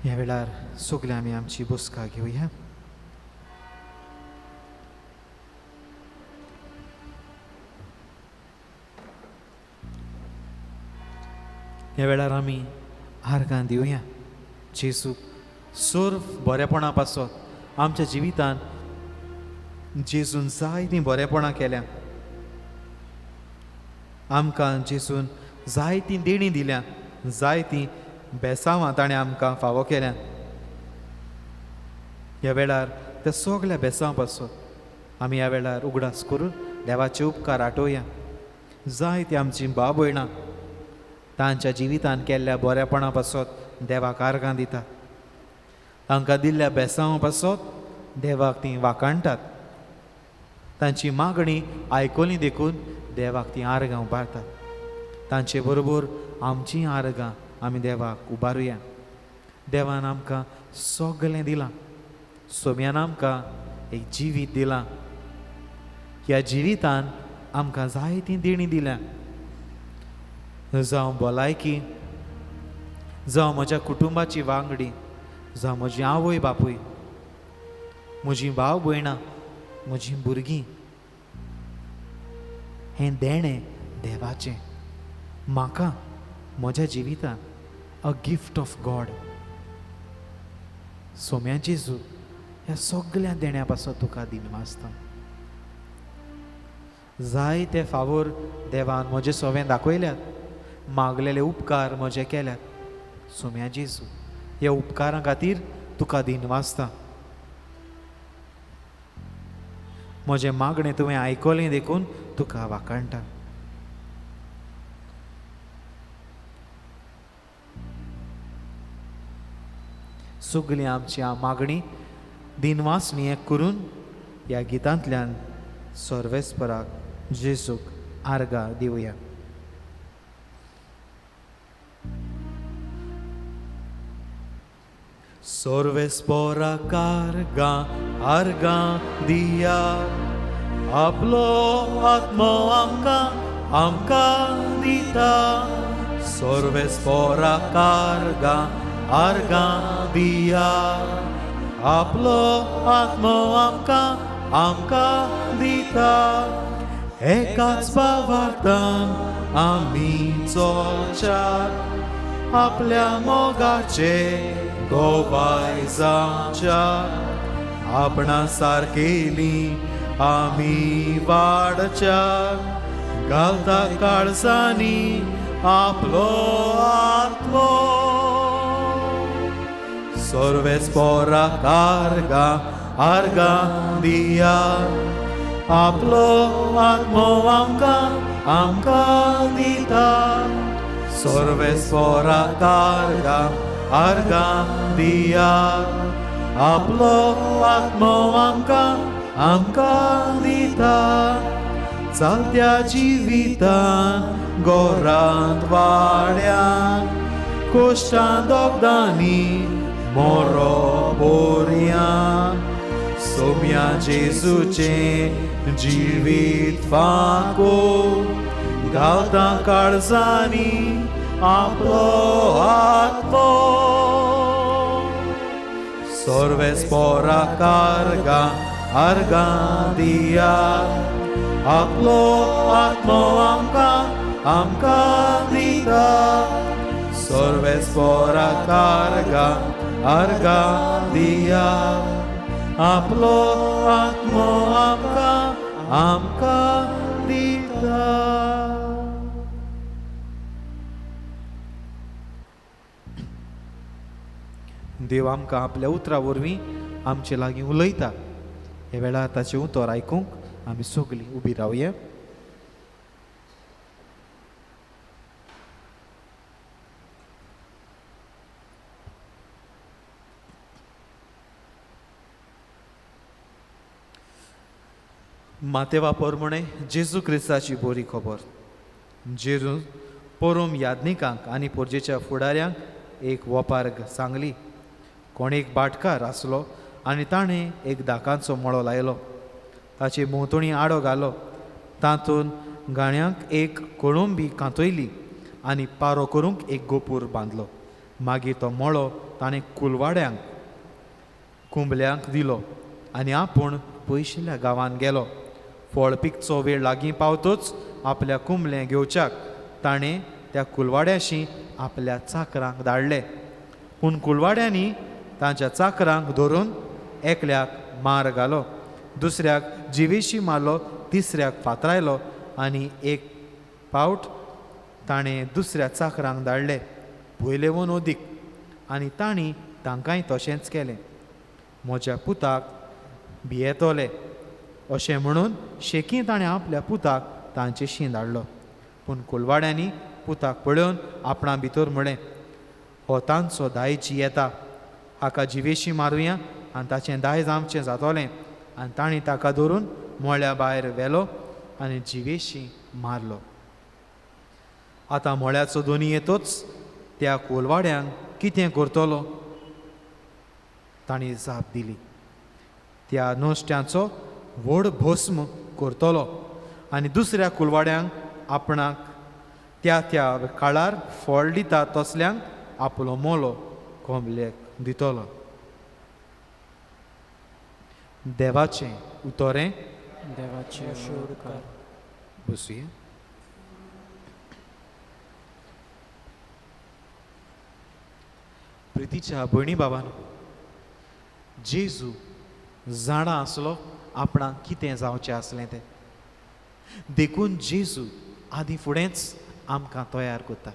ह्या वेळार सगळे आमी आमची बसका घेवया. ह्या वेळार आमी आर्गां दिवया जेजूक सर्व बरेपणा पासत. आमच्या जिवितान जेजून जायतीं बरेपणां केल्या, आमकां जेजून जायतीं देणीं दिल्या, जायतीं बेसांवां ताणें आमकां फावो केल्या. ह्या वेळार त्या सगल्या बेसांव पासत आमी ह्या वेळार उगडास करून देवाचे उपकार आठोवया. जायतीं आमचीं भाव भयणां तांच्या जिवितान केल्ल्या बरेपणा पासत देवाक आर्गां दिता, तांकां दिल्ल्या बेसांवा पासत देवाक तीं वाखाणटात, तांची मागणी आयकली देखून देवाक तीं आर्गां उबारतात. तांचे बरोबर आमचीं आर्गां आमी देवाक उबारुया. देवान आमकां सगळें दिलां, सोम्यान आमकां एक जिवीत दिलां. ह्या जिवितान आमकां जायतीं देणीं दिल्या, जावं भलायकी, जावं म्हज्या कुटुंबाची वांगडी, जावं म्हजी आवय बापूय, म्हजीं भाव भयणां, म्हजीं भुरगीं. हें देणें देवाचें म्हाका म्हज्या जिवितान, अ गिफ्ट ऑफ गॉड. सोम्या जेजू, ह्या सगल्या देण्या पासत तुका दिनवासता. जायते फावोर देवान म्हजे सोवें दाखयल्यात, मागलेले उपकार म्हजे केल्यात. सोम्या जेजू, ह्या उपकारां खातीर तुका दिनवासता. म्हजें मागणें तुवें आयकलें देखून तुका वाखाणटा. सगळीं आमची मागणी दिनवासणी करून ह्या गितांतल्यान सर्वेस्पराक जेजूक आर्गां दिवया. सर्वेस्पराक आर्गां आर्गां दिया, आपलो आत्मो आमकां आमकां दिता. सर्वेस्पराक आर्गां आर्गां दिया, आपलो आत्मो आमकां आमकां दिता. एकाच भावार्थान आमी चलच्या, आपल्या मोगाचे गोवाय जावच्या. आपणा सारकेली आमी वाडच्या, घालता काळजांनी आपलो आत्मो. सर्वेस्पराक आर्गां आर्गां दिया, आपलो आत्मो आमकां आमकां दिता. सर्वेस्पराक आर्गां आर्गां दिया, आपलो आत्मो आमकां आमकां दिता. चलत्या जिवितान गोरांत वाड्यान, कोश्टान दोगदांनी मोरो बोरयान. सोम्या जेजूचें जिवीत फांको, घालता काळजांनी आपलो आत्मो. सर्वेस्पराक आर्गां आर्गां दिया, आपलो आत्मो आमकां आमकां दिता. सर्वेस्पराक आर्गां आर्गां दिया, आपलो आत्मो आमकां आमकां दिता. देव आमकां आपल्या उतरा वरवीं आमचे लागीं उलयता. ह्या वेळार ताचें उतर आयकूंक आमी सगळीं उबी रावया. मातेवा पोरमणे जेजू क्रिस्ताची बरी खबर. जेजू पोरोम याज्ञिकांक आनी पोरजेच्या फुडाऱ्यांक एक वपार सांगली. कोण एक भाटकार आसलो आनी ताणें एक दाकांचो मळो लायलो. ताचे भोंवतणी आडो घालो, तातूंत गाण्यांक एक कोळंबी कांतयली आनी पारो करूंक एक गोपूर बांदलो. मागीर तो मळो ताणें कुलवाड्यांक कुंबल्यांक दिलो आनी आपूण पयशिल्ल्या गांवांत गेलो. फळ पिकचो वेळ लागीं पावतोच आपल्या कुंबलें घेवच्याक ताणें त्या कुलवाड्याशी आपल्या चाकरांक धाडले. पूण कुलवाड्यांनी तांच्या चाकरांक धरून एकल्याक मार घालो, दुसऱ्याक जिवेशी मारलो, तिसऱ्याक फातरायलो आनी एक पावट ताणें दुसऱ्या चाकरांक धाडले पयलेवन अदीक, आनी तांणी तांकांय तशेंच केलें. म्हज्या पुताक भियेतले अशें म्हणून शेकी ताणें आपल्या पुताक तांचेशी धाडलो. पूण कुलवाड्यांनी पुताक पळोवन आपणा भितर म्हळें, हो तांचो दायजी येता, हाका जिवेशी मारुया आनी ताचें दायज आमचें जातलें. आनी तांणी ताका धरून मळ्या भायर व्हेलो आनी जिवेशी मारलो. आतां मळ्याचो दोनी येतोच त्या कोलवाड्यांक कितें करतलो? तांणी जाप दिली, त्या नुस्त्यांचो व्हड भस्म करतलो आनी दुसऱ्या कुलवाड्यांक आपणाक त्या त्या काळार फळ दिता तसल्यांक आपलो मोलो कोंबलेक दितलो. देवाचें उतरें. देवाचें उपकार. बसुया. प्रितीच्या भयणी बाबान, जेजू जाणा आसलो आपणाक कितें जावचें आसलें तें, देखून जेजू आदी फुडेंच आमकां तयार करता.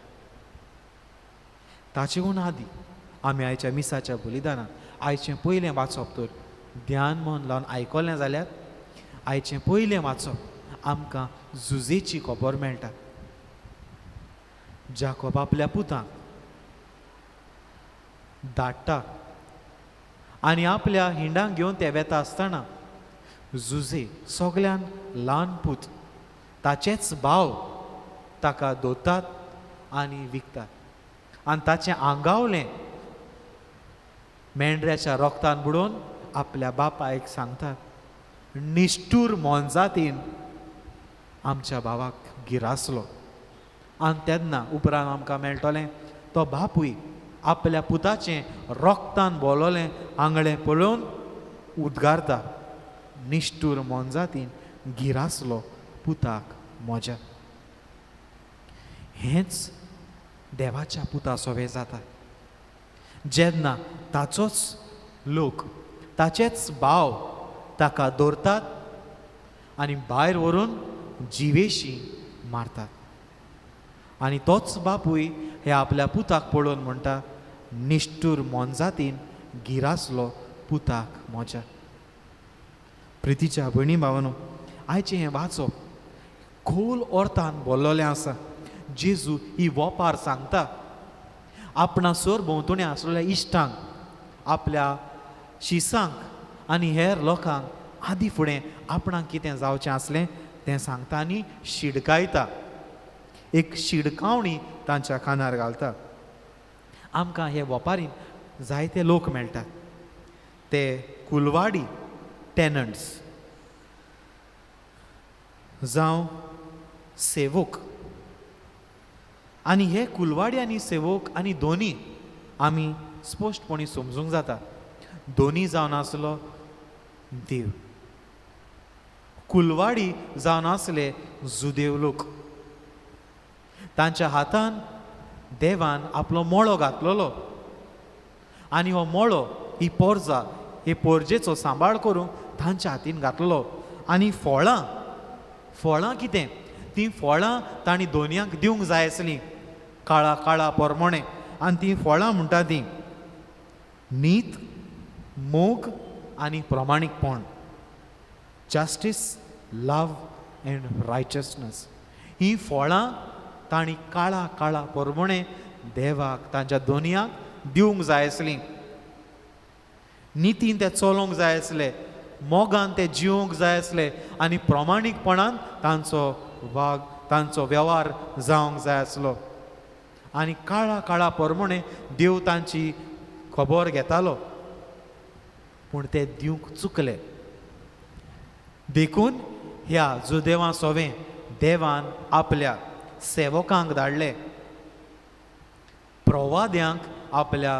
ताचेहून आदी आमी आयच्या मिसाच्या बलिदानान आयचें पयलें वाचप तर ध्यान मन लावन आयकलें जाल्यार आयचें पयलें वाचप आमकां जुजेची खबर मेळटा. जाकोब आपल्या पुतांक धाडटा आनी आपल्या हिंडांक घेवन ते वेता आसतना जुजे सगल्यान ल्हान पूत ताचेच भाव ताका दोतात आनी विकतात आनी ताचें आंगावलें मेंढऱ्याच्या रोगतान बुडोवन आपल्या बापायक सांगतात, निश्ठूर मोनजातीन आमच्या भावाक गिरासलो. आनी तेन्ना उपरांत आमकां मेळटलें तो बापूय आपल्या पुताचें रोगतान बोललें आंगळें पळोवन उद्गारता, निश्ठूर मोनजातीन गिरासलो पुताक म्हज्या. हेंच देवाच्या पुता सोवे जाता जेन्ना ताचोच लोक ताचेच भाव ताका दवरतात आनी भायर व्हरून जिवेशी मारतात. आनी तोच बापूय हे आपल्या पुताक पळोवन म्हणटा, निश्ठूर मोनजातीन गिरासलो पुताक म्हज्या. प्रितीच्या भयणी भावानो, आयचें हें वाचप खोल अर्थान बोल्लोलें आसा. जेजू ही वोपार सांगता आपणा सर भोंवतणी आसलेल्या इश्टांक, आपल्या शिसांक आनी हेर लोकांक आदी फुडें आपणाक कितें जावचें आसलें तें सांगता आनी शिडकायता, एक शिडकावणी तांच्या कानार घालता. आमकां हे वोपारीन जायते लोक मेळटात, ते कुलवाडी टेनंट्स जावं सेवक, आनी हे कुलवाडी आनी सेवक आनी दोनी आमी स्पश्टपणी समजूंक जाता. दोनी जावन आसलो देव, कुलवाडी जावन आसले जुदेव लोक. तांच्या हातान देवान आपलो मळो घातलेलो आनी हो मळो ही पोरजा हे पोरजेचो सांबाळ करूंक तांच्या हातीन घातलो. आनी फळां, फळां कितें, तीं फळां तांणी दोनयांक दिवंक जाय आसलीं काळा काळा पोरमोणे. आनी तीं फळां म्हणटा तीं नीत, मोग आनी प्रमाणीकपण, जस्टीस, लव एंड रायचसनस. ही फळां तांणी काळा काळा पोरमोणे देवाक तांच्या दोनयांक दिवंक जाय आसलीं. नितीन ते चलोवंक जाय आसले, मोगान ते जिवंक जाय आसले आनी प्रमाणीकपणान तांचो वाग, तांचो वेव्हार जावंक जाय आसलो. आनी काळा काळा पोरमोणे देव तांची खबर घेतालो, पूण ते दिवंक चुकले. देखून ह्या जुदेवां सोवें देवान आपल्या सेवकांक धाडले, प्रवाद्यांक आपल्या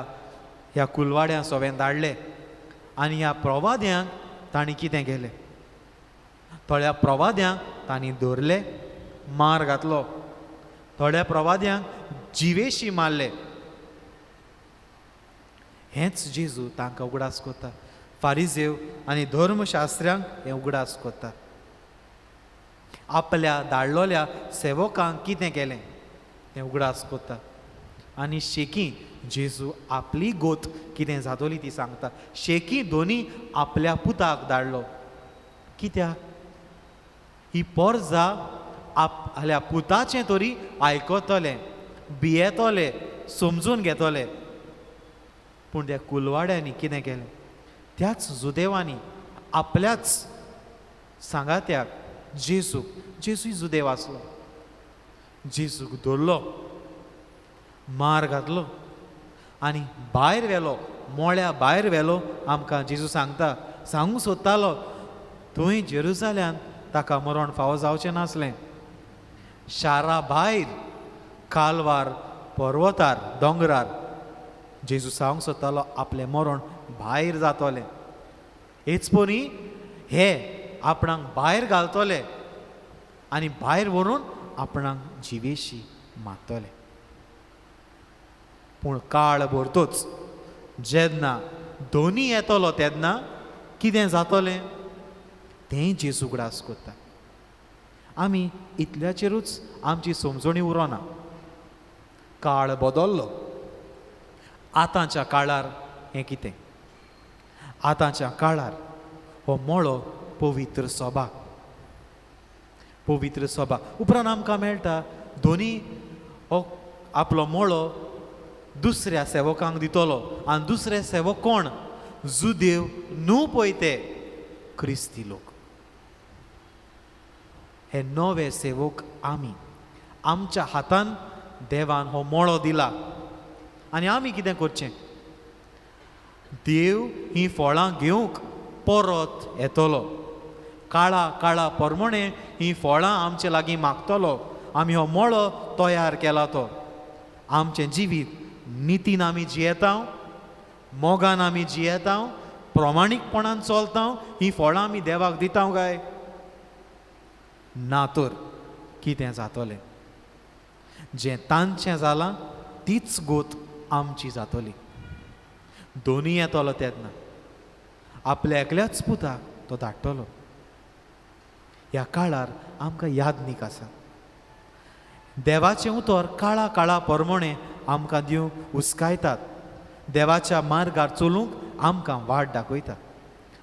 ह्या कुलवाड्यां सोवें धाडले आनी ह्या प्रवाद्यांक तांणी कितें केलें? थोड्या प्रवाद्यांक तांणी धरले, मार घातलो, थोड्या प्रवाद्यांक जिवेशी मारले. हेंच जेजू तांकां उगडास करता. फारिजेव आनी धर्मशास्त्र्यांक हें उगडास करता. आपल्या धाडलोल्या सेवकांक कितें केलें तें उगडास करता. आनी शेकी जेजू आपली गोत कितें जातली ती सांगता. शेकी दोनी आपल्या पुताक धाडलो. कित्याक? ही पोरजा आपल्या पुताचें तरी आयकतले, भियेतले, समजून घेतले. पूण त्या कुलवाड्यांनी कितें केलें? त्याच जुदेवांनी आपल्याच सांगात्याक जेजूक, जेजूय जुदेव आसलो, जेजूक धरलो, मार घातलो आनी भायर व्हेलो, मोळ्या भायर व्हेलो. आमकां जेजू सांगता, सांगूंक सोदतालो थंय जेरुजाल्यान ताका मरण फावो जावचें नासलें. शारा भायर कालवार पर्वतार दोंगरार जेजू सांगूंक सोदतालो आपलें मरण भायर जातलें. हेच परी हे आपणाक भायर घालतले आनी भायर व्हरून आपणाक जिवेशी मारतले. पूण काळ भरतोच जेन्ना दोनी येतलो तेन्ना कितें जातलें तें जेजू उगडास करता. आमी इतल्याचेरूच आमची समजणी उरोना. काळ बदल्लो. आतांच्या काळार हें कितें? आतांच्या काळार हो मळो पवित्र सभा, पवित्र सभा. उपरांत आमकां मेळटा दोनी हो आपलो मळो दुसऱ्या सेवकांक दितलो. आनी दुसरे सेवक कोण? जुदेव न्हू पळय ते क्रिस्ती लोक. हे नवे सेवक आमी, आमच्या हातान देवान हो मळो दिला आनी आमी कितें करचें? देव ही फळां घेवंक परत येतलो. काळा काळा परमणे ही फळां आमचे लागीं मागतलो. आमी हो मळो तयार केला तो आमचें जिवीत नितीन आमी जियेता, मोगान आमी जियेता, प्रमाणीकपणान चलता, ही फळां आमी देवाक दिता काय ना तर कितें जातलें? जें तांचें जालां तीच गोत आमची जातली. दोनी येतलो तेन्ना आपल्या एकल्याच पुताक तो धाडटलो. ह्या काळार आमकां यादनीक आसा. देवाचें उतर काळा काळा परमणे आमकां दिवंक हुस्कायतात. देवाच्या मार्गार चलूंक आमकां वाट दाखयता.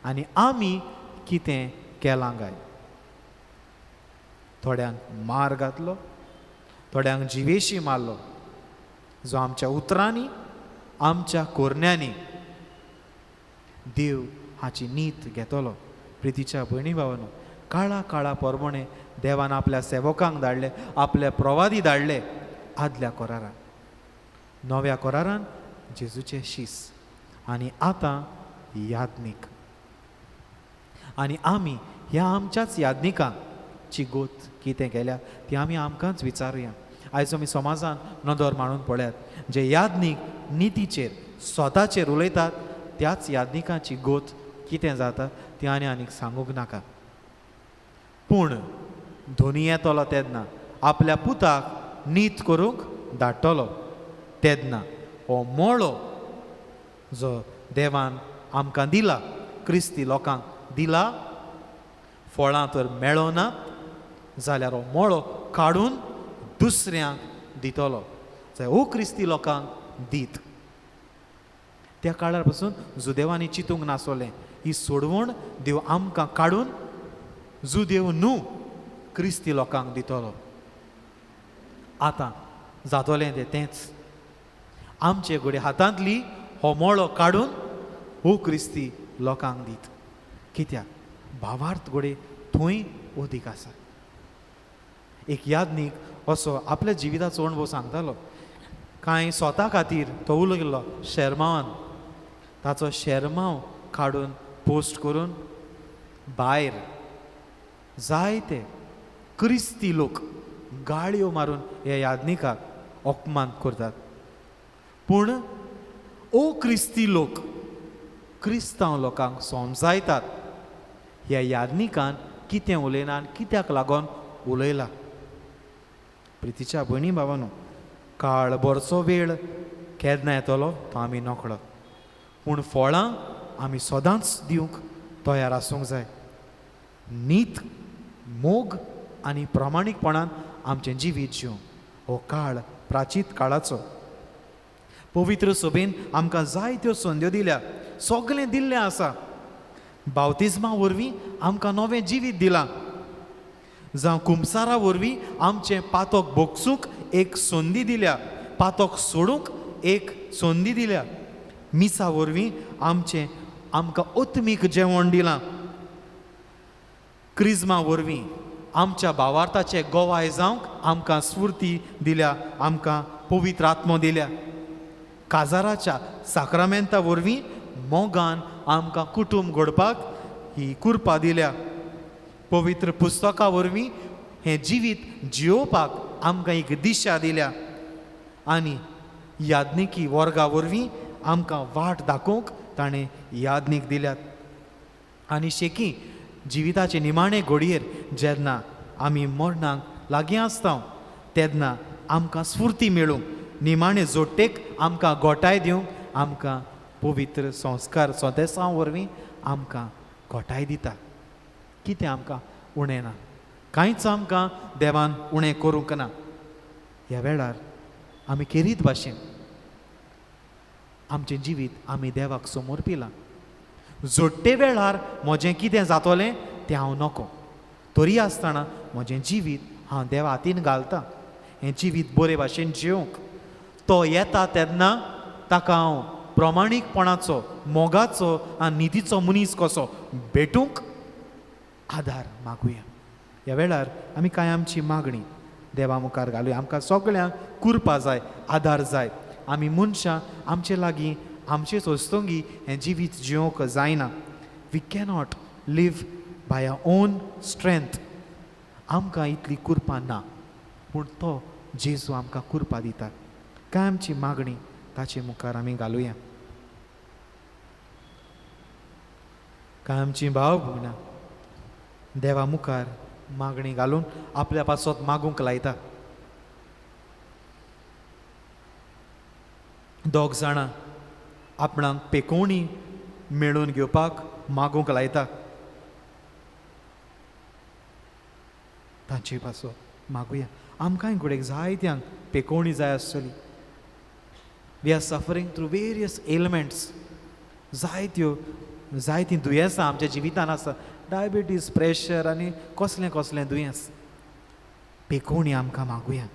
आनी आमी कितें केलां काय? थोड्यांक मार घातलो, थोड्यांक जिवेशी मारलो, जो आमच्या उतरांनी आमच्या कोरण्यांनी देव हाची नीत घेतलो. प्रितीच्या भयणी भावानो, काळा काळा परमणे देवान आपल्या सेवकांक धाडले, आपले प्रवादी धाडले आदल्या कोरारान. नव्या कोरारान जेजूचे शीस आनी आतां यादनीक. आनी आमी ह्या आमच्याच यादनिकांची गोत कितें केल्या ती आमी आमकांच विचारुया. आयज आमी समाजान नदर मारून पळयात, जे यादनीक नितीचेर स्वताचेर उलयतात त्याच यादनिकांची गोत कितें जाता ती आनी आनीक सांगूंक नाका. पूण धोनी येतलो तेन्ना आपल्या पुताक नीत करूंक धाडटलो. तेन्ना हो मळो जो देवान आमकां दिला, क्रिस्ती लोकांक दिला, फळां तर मेळना जाल्यार हो मळो काडून दुसऱ्यांक दितलो. हो क्रिस्ती लोकांक दीत. त्या काळार पासून जुदेवांनी चिंतूंक नासलें ही सोडवण देव आमकां काडून जुदेव न्हू क्रिस्ती लोकांक दितलो. आतां जातलें तें तेंच. आमचे घडये हातांतली हो मळो काडून हो क्रिस्ती लोकांक दीत. कित्याक? भावार्थ घडये थंय अदीक आसा. एक यादनीक असो आपल्या जिविताचो अणभव सांगतालो. कांय स्वता खातीर तो उलयलो शेरमांवान, ताचो शेरमांव काडून पोस्ट करून भायर जायते क्रिस्ती लोक गाळयो मारून ह्या याज्ञिकाक अपमान करतात, पूण ओ क्रिस्ती लोक क्रिस्तांव लोकांक समजायतात ह्या याज्ञिकान कितें उलयना आनी कित्याक लागून उलयला. प्रितीच्या भयणी भावानो, काळ बरचो वेळ केन्ना येतलो तो आमी नकळत, पूण फळां आमी सदांच दिवंक तयार आसूंक जाय. नीत, मोग आनी प्रामाणीकपणान आमचें जिवीत जिवंक हो काळ प्राचीत काळाचो. पवित्र सभेन आमकां जायत्यो संद्यो दिल्या, सगळें दिल्लें आसा. बावतिज्मा वरवीं आमकां नवें जिवीत दिलां, जावं कुमसारा वरवीं आमचें पातक भोगसूंक एक संदी दिल्या, पातक सोडूंक एक संदी दिल्या. मिसा वरवीं आमचें आमकां आत्मीक जेवण दिलां. क्रिज्मा वरवीं आमच्या भावार्थाचे गोवाय जावंक आमकां स्फूर्ती दिल्या, आमकां पवित्र आत्मो दिल्या. काजाराच्या साक्रामेंता वरवीं मोगान आमकां कुटूंब घडपाक ही कुरपा दिल्या. पवित्र पुस्तका वरवीं हें जिवीत जियोवपाक आमकां एक दिशा दिल्या आनी याज्ञिकी वर्गा वरवीं आमकां वाट दाखोवंक ताणें याज्ञीक दिल्यात. आनी शेकी जिविताचे निमाणे घडयेर जेन्ना आमी मरणाक लागीं आसता तेन्ना आमकां स्फूर्ती मेळूंक, निमाणे जोडटेक आमकां गोठाय दिवंक आमकां पवित्र संस्कार सोदेसांव वरवीं आमकां गोठाय दिता. कितें आमकां उणें ना, कांयच आमकां देवान उणें करूंक ना. ह्या वेळार आमी खेरीत भाशेन आमचें जिवीत आमी देवाक समर्पिलां. जोडटे वेळार म्हजें कितें जातलें तें हांव नको, तरी आसतना म्हजें जिवीत हांव देवा हातीन घालतां. हें जिवीत बरे भाशेन जिवंक तो येता तेन्ना ताका हांव प्रमाणीकपणाचो, मोगाचो आनी नितीचो मनीस कसो भेटूंक आदार मागुया. ह्या वेळार आमी कांय आमची मागणी देवा मुखार घालुया. आमकां सगळ्यांक कुरपा जाय, आदार जाय. आमी मनशां आमचे लागीं आमचेच वस्तुंगी हें जिवीत जिवंक जायना. We cannot live by our own strength. आमकां इतली कुरपा ना, पूण तो जेजू आमकां कुरपा दिता. कांय आमची मागणी ताचे मुखार आमी घालुया. कांय आमची भाव भयणां देवा मुखार मागणी घालून आपल्या पासत मागूंक लायता. दोग जाणां आपणाक पेकोवणी मेळोवन घेवपाक मागूंक लायता, तांचे पासत मागुया. आमकांय घडयेक जायत्यांक पेकोवणी जाय आसतली. We are suffering through various ailments. जायत्यो जायतीं दुयेंसां आमच्या जिवितान आसा, डायबिटीज, प्रेशर आनी कसलें कसलें दुयेंस. पेकोवणी आमकां मागुया.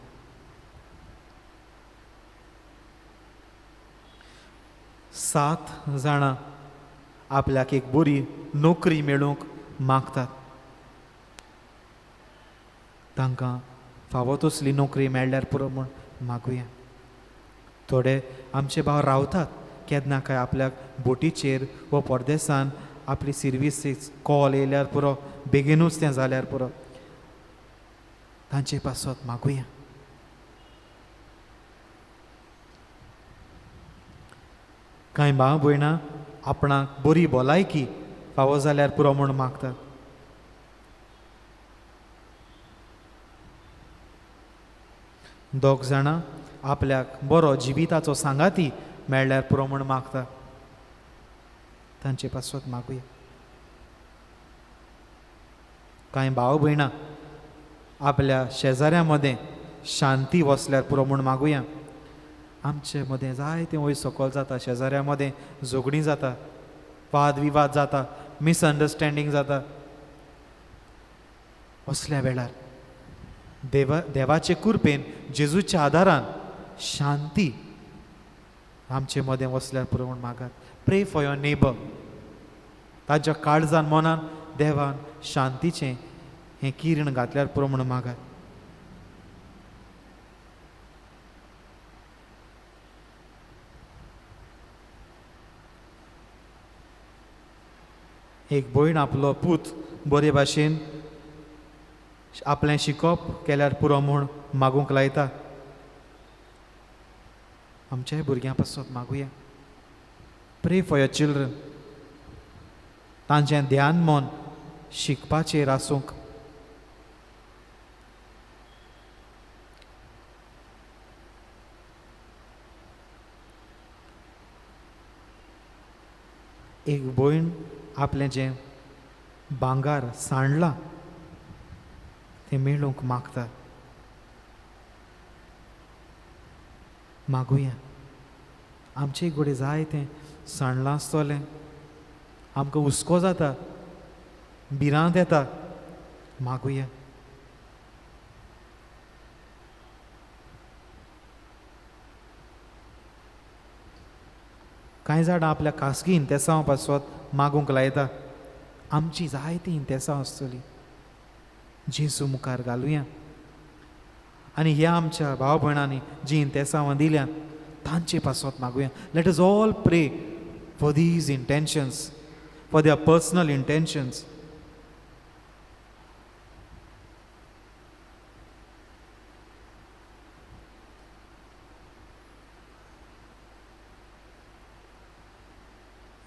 सात जाणां आपल्याक एक बरी नोकरी मेळोवंक मागतात, तांकां फावो तसली नोकरी मेळ्ळ्यार पुरो म्हूण मागुया. थोडे आमचे भाव रावतात केन्ना काय आपल्याक बोटीचेर वा परदेसान आपली सिर्वीस कॉल येयल्यार पुरो, बेगीनूच तें जाल्यार पुरो, तांचे पासत मागुया. कांय भाव भयणां आपणाक बरी भलायकी फावो जाल्यार पुरो म्हूण मागतात. दोग जाणां आपल्याक बरो जिविताचो सांगाती मेळ्ळ्यार पुरो म्हूण मागता, तांचे पासत मागुया. कांय भाव भयणां आपल्या शेजाऱ्यां मदें शांती वसल्यार पुरो म्हूण मागुया. आमचे मदें जायतें वयर सकयल जाता, शेजाऱ्यां मदें झगडीं जाता, वाद विवाद जाता, मिसअंडरस्टँडींग जाता. असल्या वेळार देवाचे कुरपेन, जेजूच्या आदारान शांती आमचे मदें वसल्यार पुरो म्हूण मागात. Pray for your neighbour. ताच्या काळजान मनान देवान शांतीचें हें किरण घातल्यार पुरो म्हूण मागात. एक भयण आपलो पूत बरे भाशेन आपलें शिकप केल्यार पुरो म्हूण मागूंक लायता. आमच्याय भुरग्यां पासत मागुया. Pray for your children. तांचें ध्यान मन शिकपाचेर आसूंक. एक भयण आपलें जें भांगर सांडलां तें मेळूंक मागता. मागुया. आमचे घोडे जाय तें सांडलां आसतलें, आमकां हुस्को जाता, भिरांत येता. मागुया. कांय जाणां आपल्या खासगी इंतेसांव पासत मागूंक लायता. आमची जायती इंतेसांव आसतली, जेजू मुखार घालुया. आनी ह्या आमच्या भाव भयणांनी जी इंतेसांवां दिल्या तांचे पासत मागुया. Let us all pray for these intentions, for their personal intentions.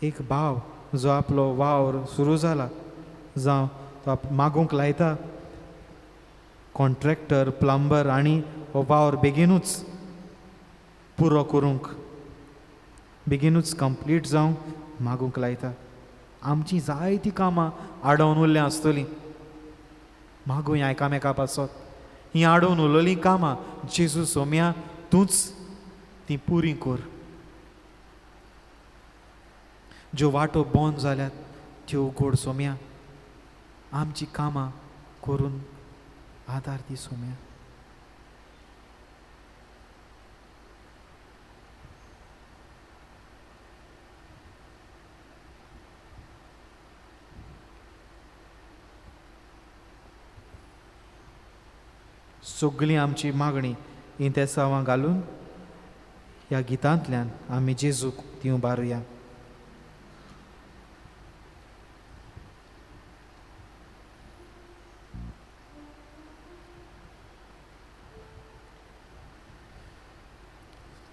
एक भाव जो आपलो वावर सुरू जाला, जावं तो मागूंक लायता कॉन्ट्रॅक्टर, प्लंबर, आनी हो वावर बेगीनूच पुरो करूंक, बेगीनूच कंप्लीट जावंक मागूंक लायता. आमची जायतीं कामां आडोवन उरल्या आसतलीं. मागुया एकामेका पासत. हीं आडोवन उरलेलीं कामां जेजू सोम्या तूंच तीं पुरी कर. ज्यो वाटो बंद जाल्यात त्यो उगड सोम्या. आमची कामां करून आदार दी सोम्या. सगळीं आमची मागणी इंतेसांवां घालून ह्या गितांतल्यान आमी जेजूक ती उबारुया.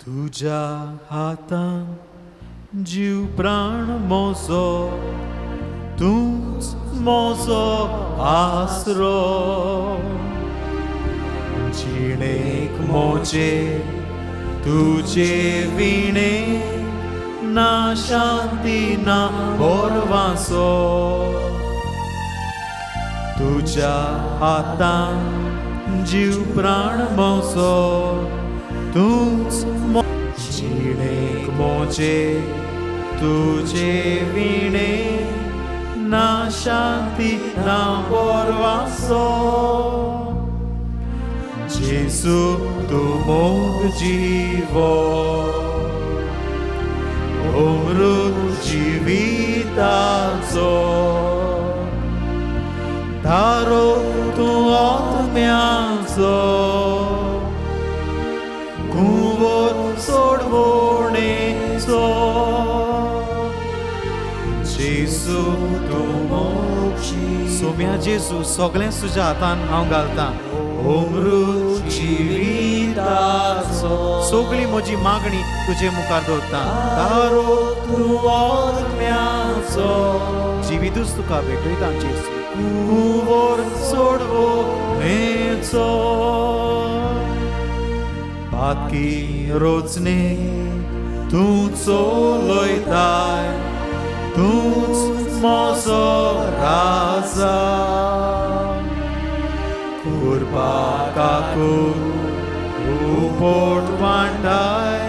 तुज्या हातान जीव प्राण मोजो, तूंच मोजो आसरो. जिणेक मोजे तुजे विणे ना शांती ना बोरवासो. तुज्या हातान जीव प्राण मोजो, तूंच जिणेक मोजे तुजे विणे ना शांती ना बोरवासो. जेजू तूं मोग जिवो, अमृत जिविताचो धारो तूं आत्म्याचो, कुंवर सोडवणेचो. जेजू तूं मोग सोम्या जेजू, सगळें तुज्या हातान हांव घालतां. अमृत जिविताचो सगळी म्हजी मागणी तुजे मुखार दवरता. दारो तूं आत्म्याचो, जिवितूच तुका भेटयता जेजू, कुंवर सोडवणेचो. पातकी रोचणे तूं चलयताय, तूंच म्हजो राजा. कृपा काकूट उपोट वांटाय,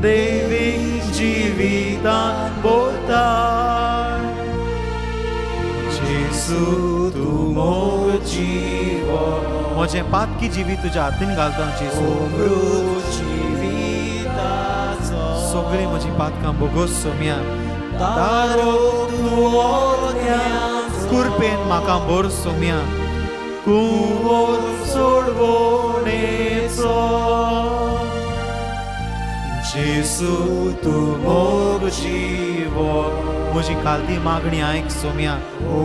देवीक जिवितान बोताय. जेजू तूं मोग जिवो, म्हजें पातकी जिवीत तुज्या हातीन घालता जेजू. सगळीं म्हजीं पातकां बोगोस सोम्या. दारो तूं कुरपेन म्हाका भर सोम्या. कुंवर सोडवणेचो. जेसू तूं मोग जिवो म्हजी खालती मागणी आयक सोम्या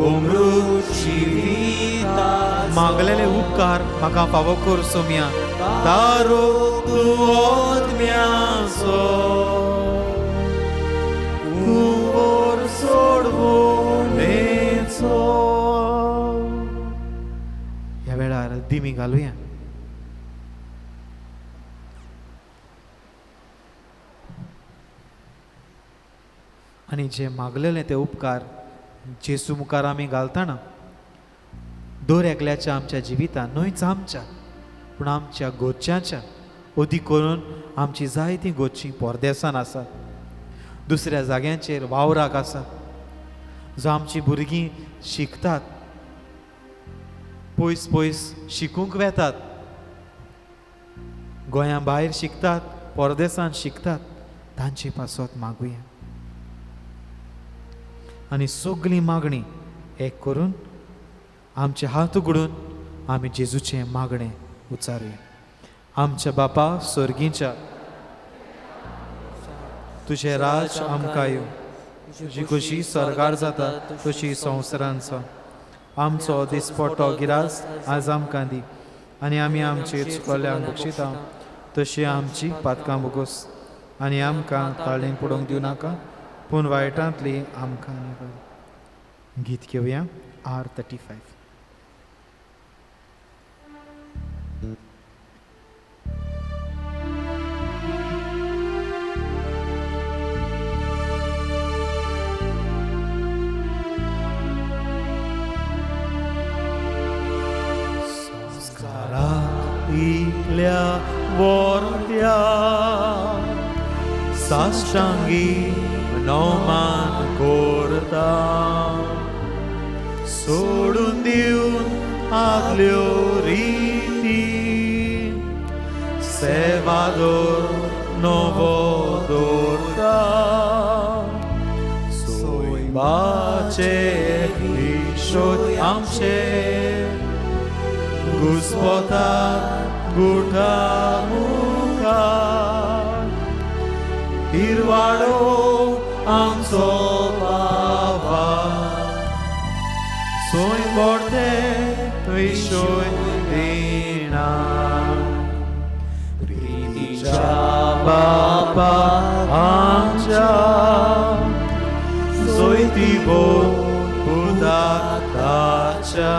अमृत जिविता मागलेले उपकार म्हाका फावो कर सोम्या दारो तूं आत्म्याचो कुंवर सोडवणेचो. ह्या वेळार दिमी घालुया. आनी जे मागलेले ते उपकार जेसू मुखार आमी घालतना दर एकल्याच्या आमच्या जिवितान न्हयच आमच्या पूण आमच्या गोच्यांच्या अदीक करून आमची जायतीं गोच्चीं परदेसान आसात, दुसऱ्या जाग्यांचेर वावराक आसात, जो आमची भुरगीं शिकतात, पयस पयस शिकूंक वेतात, गोंया भायर शिकतात, परदेसान शिकतात, तांचे पासत मागुया. आनी सगळी मागणी एक करून आमचे हात उगडून आमी जेजूचें मागणें उच्चारुया. आमच्या बापा सर्गीच्या, तुजें राज आमकां येवं, तुजी खोशी सर्गार जाता तशी संवसारांत जावं. आमचो दिसपट्टो गिरास आज आमकां दी आनी आमी आमचे चुकल्यांक बक्षिता तशी आमची पातकां भोगोस आनी आमकां ताळेन पडोवंक दिवं नाका पूण वायटांतली आमकां निवळ. गीत घेवया R35. संस्कारांतल्या वर्त्या साष्टांगी नौमान करता, सोडून दिवन आदल्यो रिती, सेवादोर नवो दवरता, सोयबाचे विशय आमचे घुस्पता गुठा मुखार, पिरवाडो आमचो बाबा, सोय पडते विशय दिना, प्रितीच्या बाबा आमच्या सोयती पुता ताच्या,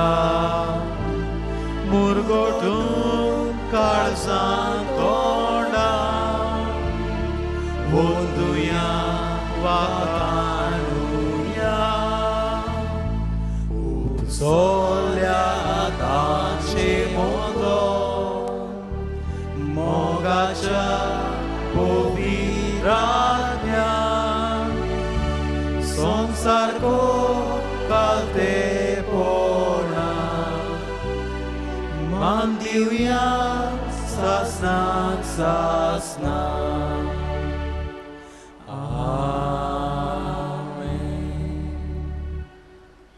मुरगोटून काळजां तोंडा वंदुया वाखाणुया, उपसोल्या तांचे मोदो मोगाच्या पवित्रात्म्या, संवसार को कालते पोणा, मान दिवया सासनाक सासना.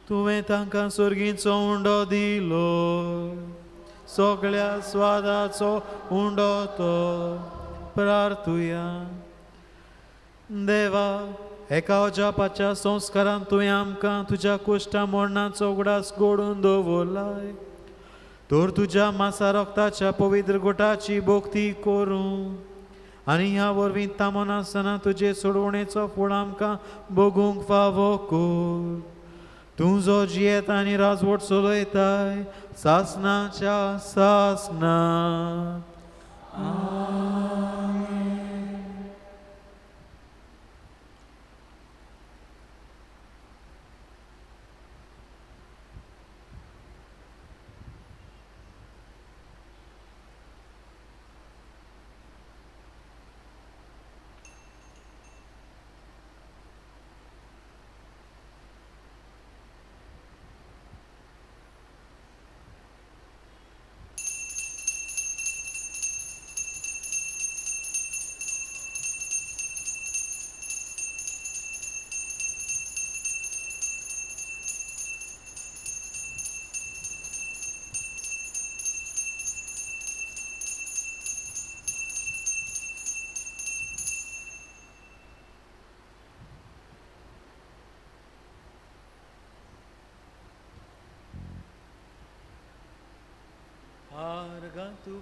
तुवें तांकां सर्गीचो उंडो दिलो, सगळ्या स्वादाचो उंडो तो. प्रार्थुया. देवा, एका अजापाच्या संस्कारान तुवें आमकां तुज्या कुश्टा मरणाचो उगडास घडोवन दवरलाय, तर तुज्या मासा रक्ताच्या पवित्र गोटाची भक्ती करूं आनी ह्या वरवीं तामनासतना तुजे सोडवणेचो फूड आमकां भोगूंक फावो कर. तूं जो जियेता आनी राजवट चलयताय सासनाच्या सासना.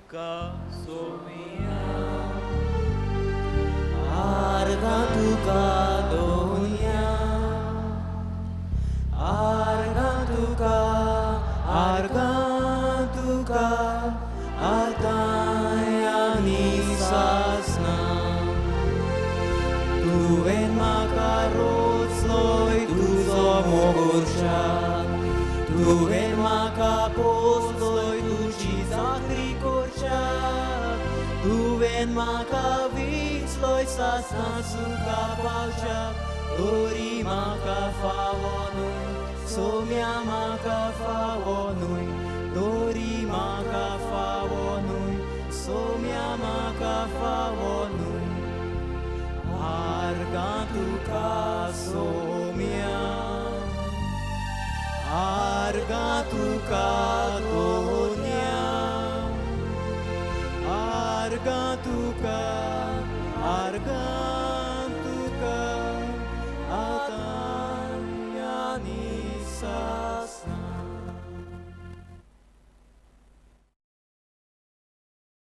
तुका सोम्या, आर्गां तुका दोन्या, आर्गां तुका, आर्गां तुका आतां आनी सासना. तुवें म्हाका रोचलोय तुजो मोग करच्याक, तुवें म्हाका पोसलोय तुजी चाकरी करच्याक, तुवें म्हाका विचलोय सासना सुखा पावच्याक. तरी म्हाका फावो न्हय सोम्या, म्हाका फावो न्हय, तरी म्हाका फावो न्हय सोम्या, म्हाका फावो न्हय. आर्गां तुका सोम्या, आर्गां तुका